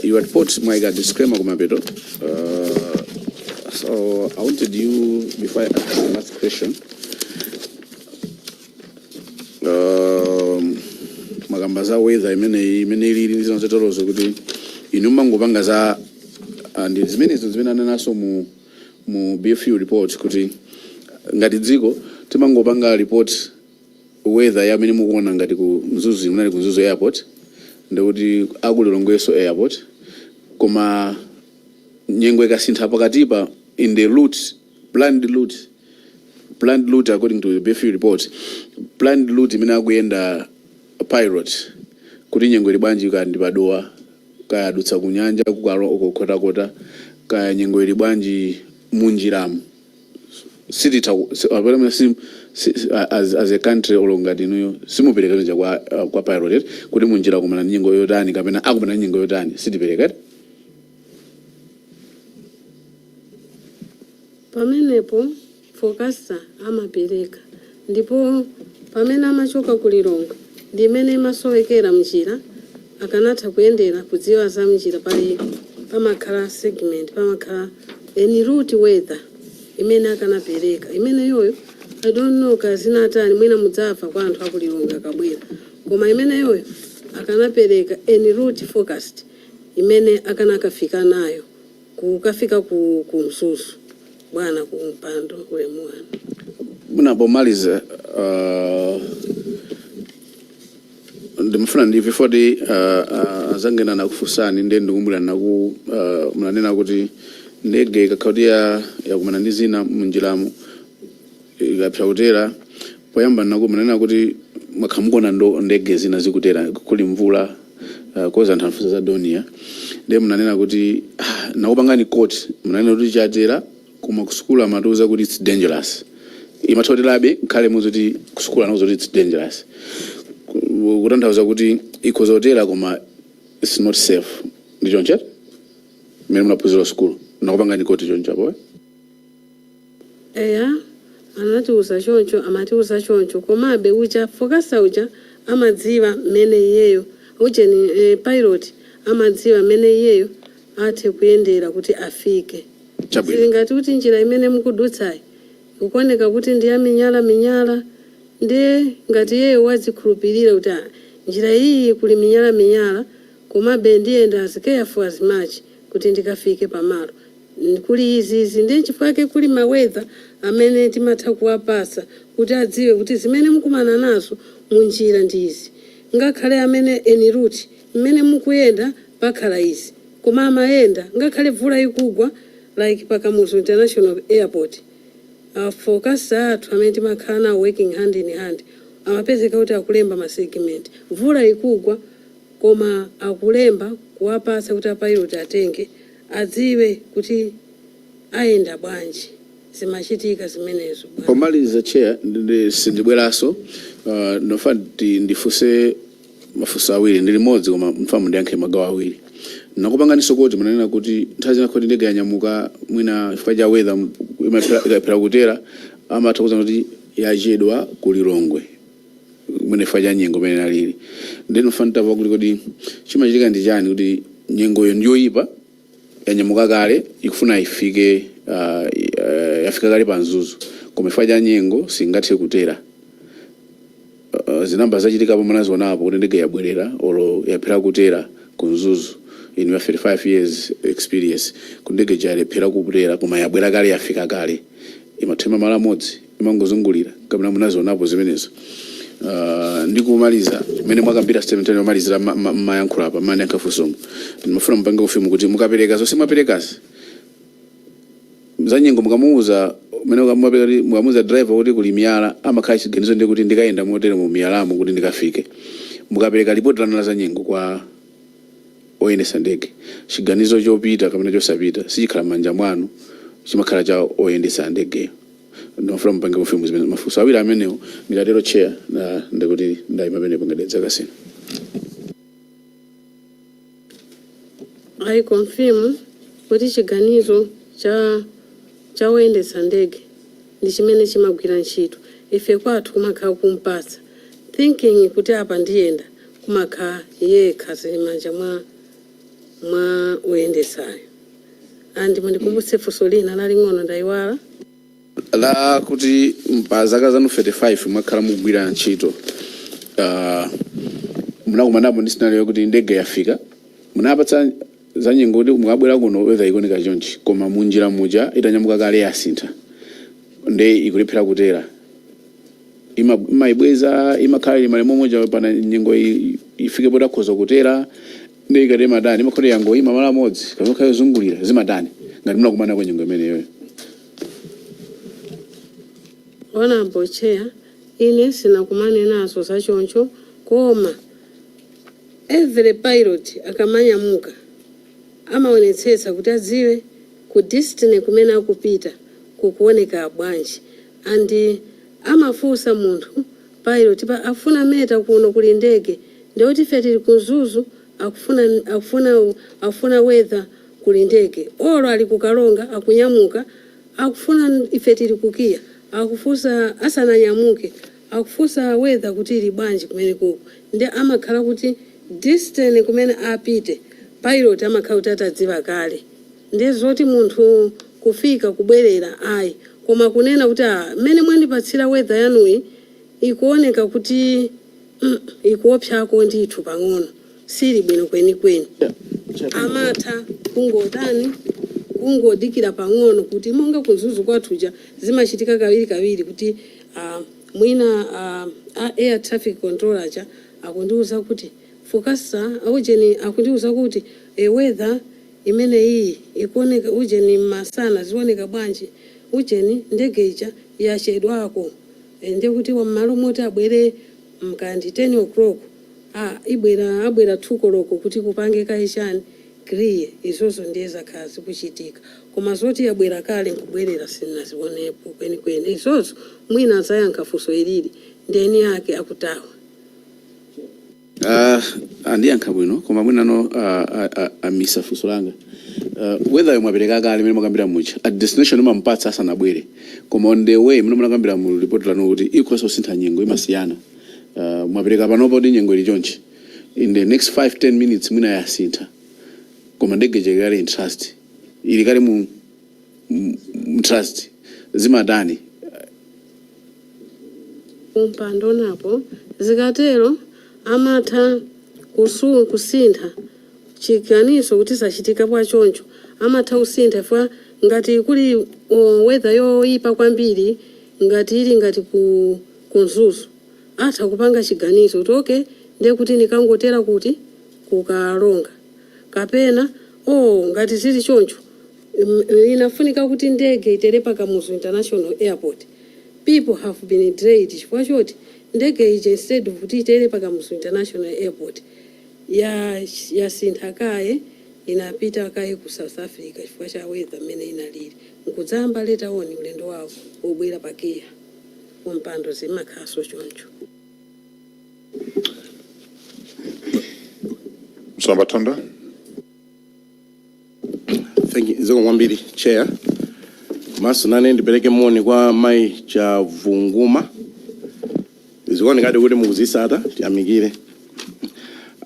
your report mwaika disclaimer kumapeto. So I wanted you, before I ask the last question, makamba za weather imene ilili ndi zinazo kuti inu mangopanga za ndi zimenezo zimene anenaso mu BFU report, kuti ngati dziko timangopanga report weather ya amene mukuona ngati ku Mzuzu, munali ku Mzuzu Airport, ndikuti aku Lilongweso Airport, koma nyengo ikasintha pakatipa in the route, planned route according to the BFU report, planned route imene akuyenda pilot, kuti nyengo ili bwanji, kaya ndi padowa, kaya adutsa ku nyanja kukhotakota, kaya nyengo ili bwanji munjiramo, sititha as a country olo ngati inuyo simupereka nja kwa pilot eti, kuti munjira kumana ndi nyengo yotani kapena akumana ndi nyengo yotani, sitipereka eti? Pamenepo forecaster amapereka, ndipo pamene amachoka ku Lilongwe ndi imene imasowekera mnjira, akanatha kuyendera kudziwa za mnjira. Pali pamakhala segment, pamakhala en route weather imene akanapereka imene yoyo. I don't know kazinatani, mwina mudzamva kwa anthu aku Lilongwe akabwera, koma imene yoyo akanapereka en route forecast imene akanakafika nayo kukafika ku Mzuzu. Bwana ku mpando, ulemu wanu. Munapomaliza, ndimafuna ndimve foti azangena nakufunsani, ndiye ndikumbukira naku munanena kuti ndege ikakhala kuti yakumana ndi zina munjiramo, ikapsa kutera poyamba, naku munanena kuti mwakhamukona ndo ndege zina zikutera kuli mvula, koza anthu anafunsa za Dornier, ndiye munanena kuti ah, nakupangani quote, munanena kuti chatera koma kusukulu amatiuza kuti it's dangerous, imathoterabe nkhale muzuti kusukulu anauza kuti it's dangerous, kutanthauza kuti ikhoza kutera koma it's not safe. Ndi choncho mmene munaphunzira sukulu? Nakupangani quote choncho apo, eh? Eya, anatiuza choncho, amatiuza choncho, komabe uja forecaster uja amadziwa mmene iyeyo ujeni pilot amadziwa mmene iyeyo athe kuyendera kuti afike. Chabwino. Zili ngati kuti njira imene mukudutsayi ikuoneka kuti ndi ya minyala minyala, ndiye ngati iyeyo wadzikhulupirira kuti ah, njira iyi kuli minyala minyala, komabe ndiyenda as careful as much kuti ndikafike pamalo. Kuli izizi, ndiye chifukwa chake kuli ma weather amene timatha kuwapasa kuti adziwe kuti zimene mukumana nazo munjira ndi izi, ngakhale amene en route mmene mukuyenda pakhala izi, koma amayenda ngakhale mvula ikugwa, like pa Kamuzu International Airport, forecaster athu amene timakhala nawo working hand in hand amapezeka kuti akulemba ma segment, mvula ikugwa koma akulemba kuwapasa kuti a pilot atenge adziwe kuti ayenda bwanji. Zimachitika zimenezo, bwana. Pomaliza, Chair, sindibweranso, nofa ndifunse mafunso awiri, ndi limodzi koma mfa mundiyankhe magawo awiri. Nakupanganiso kuti munanena kuti nthawi zina kuti ndege yanyamuka, mwina chifukwa cha weather ikaphera kutera, amatha kuza kuti yachedwa ku Lilongwe, mwina chifukwa cha nyengo imene nalili. Ndinofuna nditamva kuti kodi chimachitika ndi chani kuti nyengoyo ndiyoyipa, yanyamuka kale, ikufuna ifike, yafika kale pa Mzuzu, koma chifukwa cha nyengo singathe kutera. Zinamba zachitikapo, munazionapo kuti ndege yabwerera olo yalephera kutera ku Mzuzu in your 35 years experience, ku ndege yalephera kutera koma yabwera kale, yafika kale, imathema malo amodzi, imangozungulira, kapena munazionapo zimenezo? Ndikumaliza mmene mwakambira statement yomalizira mayankhula apa mmene ankafunsomo, ndimafuna mupange confirm kuti mukapereka zonse mwaperekazi za nyengo, mukamuuza mmene mukamuuza driver kuti kuli miyala, amakhala chiganizo ndi kuti ndikayenda motere mu miyalamo kuti ndikafike. Mukapereka ripoti lanu la za nyengo kwa oyendesa ndege, chiganizo chopita kapena chosapita sichikhala m'manja mwanu, chimakhala cha oyendesa ndegeyo? Ndimafuna mupange confirm zimene mafunso awiri amenewo. Ndikatero, Chair, na ndikuti ndayima penepo ngadedza kasina. I confirm kuti chiganizo cha woyendetsa ndege ndi chimene chimagwira ntchito. Ife kwathu kumakhala kumpatsa thinking kuti apa ndiyenda, kumakhala yekha, zili manja mwa woyendetsayo. And mundikumbutse funso lina laling'ono, ndayiwala. La kuti pa zaka zanu 35 mwakhala mukugwira ntchito, munakumanapo ndi scenario yokuti ndege yafika, munapatsa za nyengo kuti mukabwera kuno weather ikuoneka chonchi, koma munjira muja itanyamuka kale yasintha, nde ikulephera kutera, imayibweza, imakhala ili male momwe pana nyengo ifike poti akhoza kutera, nde ikati imatani? Imakhala yangoyima malo amodzi kapena ikhala yozungulira? Zimatani ngati munakumanako nyengo imeneyoyo? Honorable Chair, ine sinakumane nazo zachoncho, koma every pilot akamanyamuka amaonetsetsa kuti adziwe ku destiny kumene akupita kukuoneka bwanji, and amafunsa munthu pilot pa afuna METAR kuno kuli ndege, ndikuti ife tili ku Mzuzu, akufuna weather kuli ndege, olo ali kukalonga akunyamuka, akufuna ife tili ku KIA, akufunsa asananyamuke, akufunsa weather kuti ili bwanji kumene kuko. Ndi amakhala kuti distance kumene apite, pilot amakhala kuti atadziwa kale. Ndi zoti munthu kufika kubwerera, ayi, koma kunena kuti mmene mwandipatsira weather yanuyi ikuoneka kuti ikuopsako ndithu pang'ono, sili bwino kwenikweni, amatha kungotani, kungodikira pang'ono, kuti monga ku Mzuzu kwathuja zimachitika kawiri kawiri kuti mwina air traffic controller aja akundiuza kuti forecaster ujeni akundiuza kuti weather imene iyi ikuoneka ujeni masana zioneka bwanji, ujeni ndege ija yachedwako, ndekuti m'malo moti abwere mkandi 10 o'clock, ibwera, abwera 2 koloko kuti kupange kaye chani, clear. Izozo ndiye zakhala zikuchitika, koma zoti yabwera kale nkubwerera sinazionepo kwenikweni. Izozo mwina adzayankha funso ilili ndeni yake akutawa. Andiyankha bwino, koma mwinano amisa funso langa. Weather yomwe apereka kale imene mwakambira muja at destination imampatsa asanabwere, koma on the way mene munakambira mu report lanu kuti ikhoza kusintha, nyengo imasiyana, mwapereka panopo kuti nyengo ili chonchi, in the next 5 10 minutes mwina yasintha, koma ndege ili kale in transit, ili kale mu transit, zimatani? Kumpando napo zikatero amatha kusintha chiganizo kuti sachitika bwachoncho, amatha kusintha ifwa ngati kuli weather yoyipa kwambiri, ngati ili ngati ku Mzuzu, atha kupanga chiganizo kuti okay, ndiye kuti nikangotera kuti kukalonga, kapena oh, ngati zili choncho, inafunika kuti ndege itere pa Kamuzu International Airport. People have been delayed chifukwa choti ndege ija, instead of kuti itere pa Kamuzu International Airport, ya yasintha kaye, inapita kaye ku South Africa chifukwa cha weather mmene inalili, nkudzayamba later on ulendo wawo wobwera pa KIA. Kumpando zimakhalanso choncho. Msamba Thonda. Thank you. Zikomo kwambiri, Chair. Komanso nane ndipereke moni kwa Mayi Chavunguma. Zikuonekadi kuti mukuzisata, tiyamikire.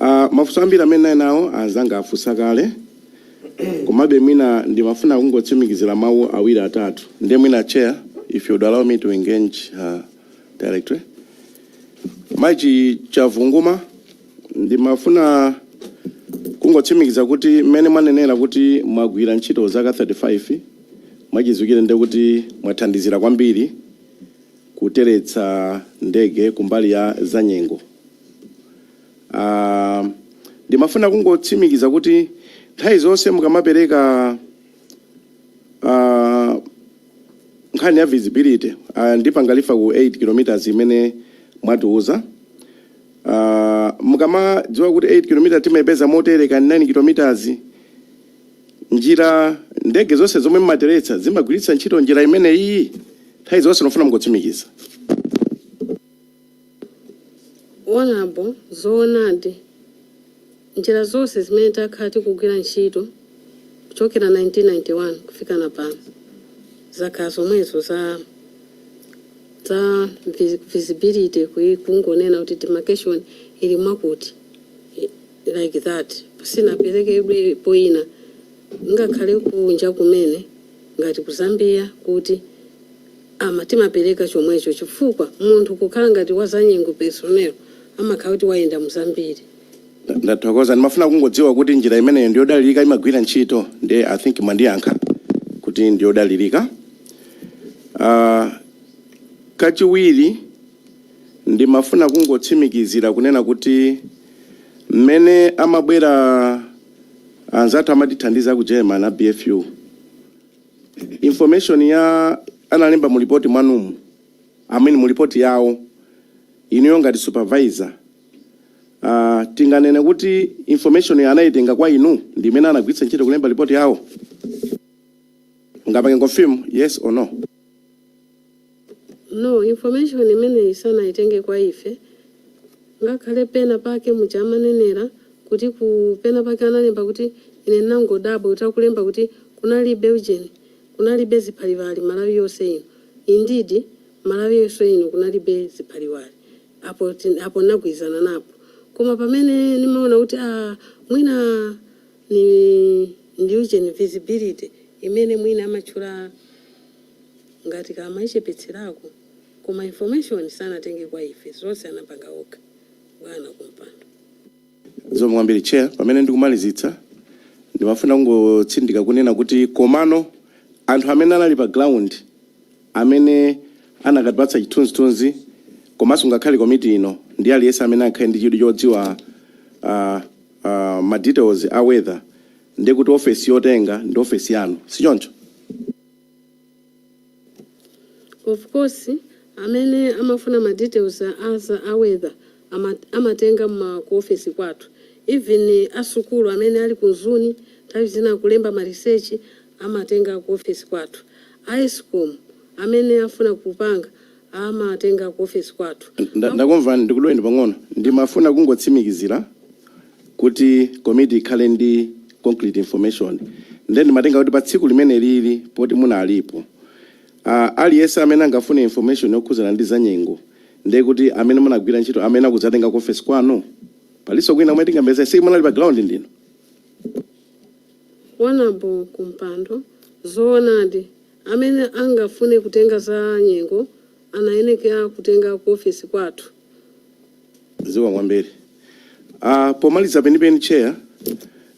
Mafunso ambiri amene nali nawo anzanga afunsa kale, komabe mwina ndimafuna kungotsimikizira mawu awiri atatu. Ndiye mwina, Chair, if you would allow me to engage directly. Mayi Chavunguma, ndimafuna kungotsimikiza kuti mmene mwanenera kuti mwagwira ntchito zaka 35, mwachizwikire ndi kuti mwathandizira kwambiri kuteretsa ndege kumbali ya zanyengo. Ndimafuna kungotsimikiza kuti nthawi zonse mukamapereka nkhani ya visibility, ndipanga refer ku 8 kilometers imene mwatiuza, mukamadziwa kuti 8 km timayipeza motereka 9 kilometers, njira ndege zonse zomwe mumateretsa zimagwiritsa ntchito njira imene iyi nthawi zonse? Nofuna mungotsimikiza. Honorable, zoonadi, njira zonse zimene takhala tikugwira ntchito kuchokera 1991 kufika na pano zakhala zomwezo za visibility, kungonena kuti demarcation ili mwakuti, like that. Sinaperekedwe poina ngakhale kunja kumene ngati ku Zambia kuti ama timapereka chomwecho, chifukwa munthu kukhala ngati wazanyengo personnel amakhala kuti wayenda muzambiri. Ndathokoza. Ndimafuna kungodziwa kuti njira imeneyo ndiyodalirika, imagwira ntchito. Ndiye I think mwandiyankha kuti ndiyodalirika. Kachiwiri, ndimafuna kungotsimikizira kunena kuti mmene amabwera anzathu amatithandiza ku German a BFU, information ya analemba mu ripoti mwanumu, I mean mu ripoti yawo, inuyo ngati supervisor, tinganene kuti information ya anayitenga kwa inu ndi imene anagwiritsa ntchito kulemba ripoti yawo? Ngapange confirm yes or no? No, information imeneyi sanayitenge kwa ife. Ngakhale pena pake muchamanenera kuti ku pena pake analemba kuti, ine nangodabwa kuti akulemba kuti kunalibe ujeni, kunalibe ziphaliwali Malawi yonse ino. Indeed, Malawi yonse ino kunalibe ziphaliwali. Apo apo nagwirizana napo, koma pamene nimaona kuti ah, mwina ni ndi ujeni, visibility imene mwina amatchula ngati kamayichepetserako, koma information sanatenge kwa ife, zonse anapanga okha, bwana kumpando. Zikomo kwambiri, Chair. Pamene ndikumalizitsa, ndimafuna kungotsindika kunena kuti komano anthu amene anali pa ground, amene anakatipatsa chithunzithunzi, komanso ngakhale komiti ino ndi aliyense amene akhale ndi chidwi chodziwa ma details a weather, ndi kuti ofesi yotenga ndi ofesi yanu, sichoncho? Of course, amene amafuna ma details aza a weather amatenga ma ku office kwathu. Even asukulu amene ali ku Mzuni nthawi zina kulemba ma research amatenga ku office kwathu. ESCOM amene afuna kupanga amatenga ku office kwathu. Ndakumva, ndikudweni pang'ono. Ndimafuna kungotsimikizira kuti komiti ikhale ndi concrete information. Then ndimatenga kuti pa tsiku limene lili poti munalipo, aliyense amene angafune information yokhuzana ndi zanyengo, ndiye kuti amene munagwira ntchito amene akudzatenga ku office kwanu. Palinso kwina omwe tingambeze? Si munali pa ground ndino? Honorable kumpando, zoonadi, amene angafune kutenga za nyengo anayenekera kutenga ku office kwathu. Zikomo kwambiri. Pomaliza penipeni, Chair,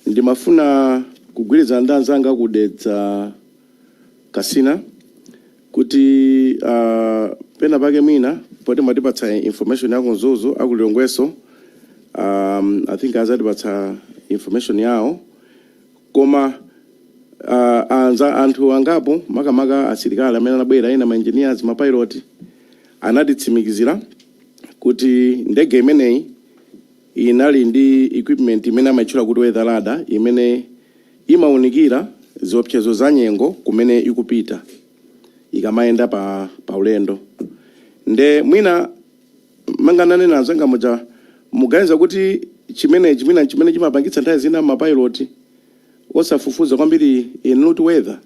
ndimafuna kugwirizana ndi anzanga kudetsa kasina kuti pena pake mwina poti mwatipatsa information ya ku Mzuzu, aku Lilongweso I think azatipatsa information yawo, koma anthu angapo, makamaka asilikali amene anabwera, ena ma engineers, ma pilot, anatitsimikizira kuti ndege imeneyi inali ndi equipment imene amayitchula kuti weather radar, imene imawunikira ziopsezo za nyengo kumene ikupita ikamayenda pa ulendo. Nde mwina manganane anzanga muja, muganiza kuti chimenechi mwina chimene chimapangitsa nthawi zina mapilot osafufuza kwambiri en route weather,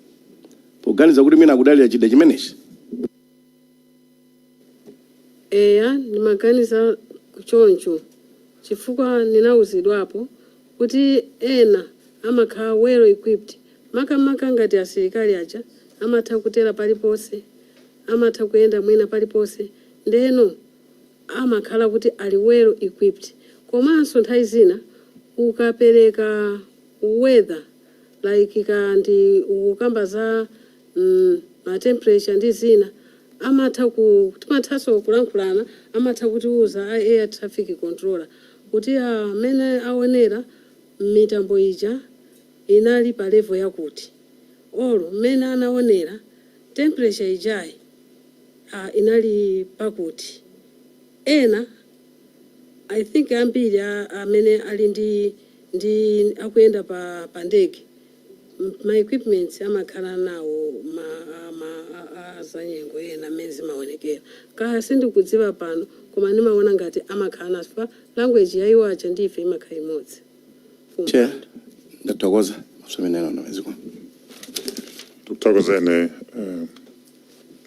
poganiza kuti mwina akudalira chida chimenechi? Eya, ndimaganiza choncho. Chifukwa ndinawuzidwapo kuti ena amakhala well equipped, makamaka ngati asilikali aja amatha kutera paliponse, amatha kuyenda mwina paliponse, ndeno amakhala kuti ali well equipped. Komanso nthawi zina ukapereka weather, like kandi ukukamba za ma temperature ndi zina, amatha ku timathanso kulankhulana, amatha kutiuza a air traffic controller kuti amene aonera mitambo ija inali pa level yakuti, olo mmene anaonera temperature ijayi inali pakuti. Ena, I think ambiri amene ali ndi akuyenda pa ndege, ma equipments amakhala nawo ma azanyengo ena amene zimaonekera. Kaya sindikudziwa pano, koma ndimaona ngati amakhala nazo pa language ya iwo aja ndi ife imakhala imodzi. Chair, ndathokoza masomeneno nomeziko. Tikuthokozeni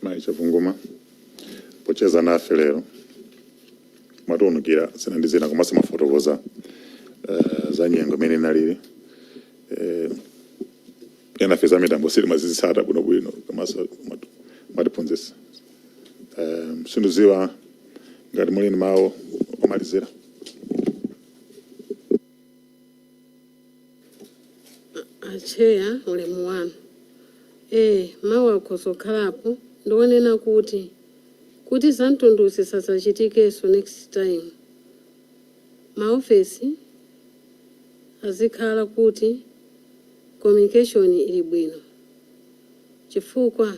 Mayi Chavunguma pocheza nafe lero. Mwatiwunikira zina ndi zina komanso mafotokoza za nyengo imene inalili. Enafe za mitambo sitimazitsata bwinobwino, komanso mwatiphunzitsa. Sindidziwa ngati muli ndi mawu omalizira. A Chair, ulemu wanu. Mawu akhoza kukhalapo ndionena kuti zamtundu zisadzachitikenso next time, maofesi azikhala kuti communication ili bwino, chifukwa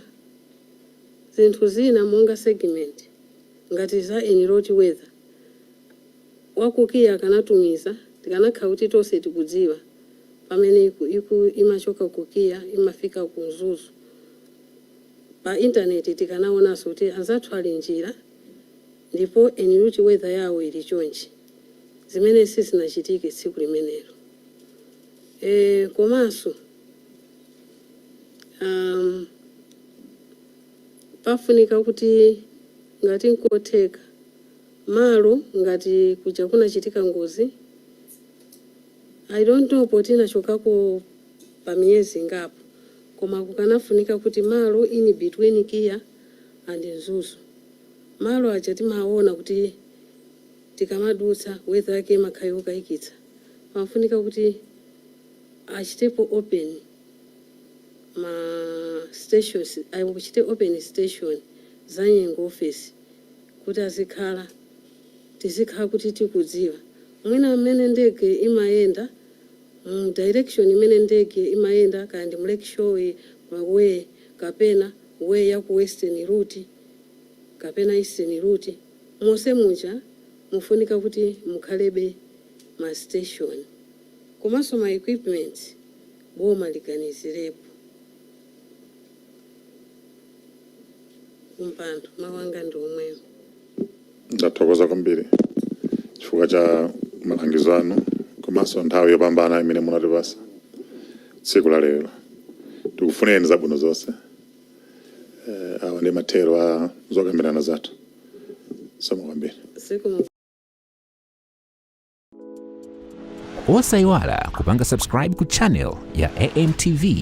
zinthu zina monga segment ngati za en route weather, wa ku KIA akanatumiza, tikanakhala kuti tonse tikudziwa pamene imachoka ku KIA imafika ku Mzuzu. Pa intaneti tikanaonanso kuti anzathu ali njira ndipo en route weather yawo ili chonchi, zimene sizinachitike tsiku limenelo. Komanso pafunika kuti ngati nkotheka, malo ngati kuja kunachitika ngozi, I don't know poti inachokako pa miyezi ingapo, koma kukanafunika kuti malo in between KIA and Mzuzu, malo aja timaona kuti tikamadutsa weather yake imakhala yokayikitsa, pamafunika kuti achitepo open ma stations, achite open station za nyengo office, kuti azikhala tizikhala kuti tikudziwa mwina mmene ndege imayenda, mu direction imene ndege imayenda, kaya ndi mu Lakeshore way kapena way ya ku western route kapena eastern route, monse muja mufunika kuti mukhalebe ma station. Komanso ma equipment boma liganizirepo. Kumpando, mawu anga ndi omwewo. Ndathokoza kwambiri chifukwa cha malangizo anu komanso nthawi yopambana imene munatipasa tsiku la lero. Tikufuneni zabwino zonse. Awa ndi mathero a zokambirana zathu. Zikomo kwambiri. Zikomo. Osayiwala kupanga subscribe ku channel ya AMTV.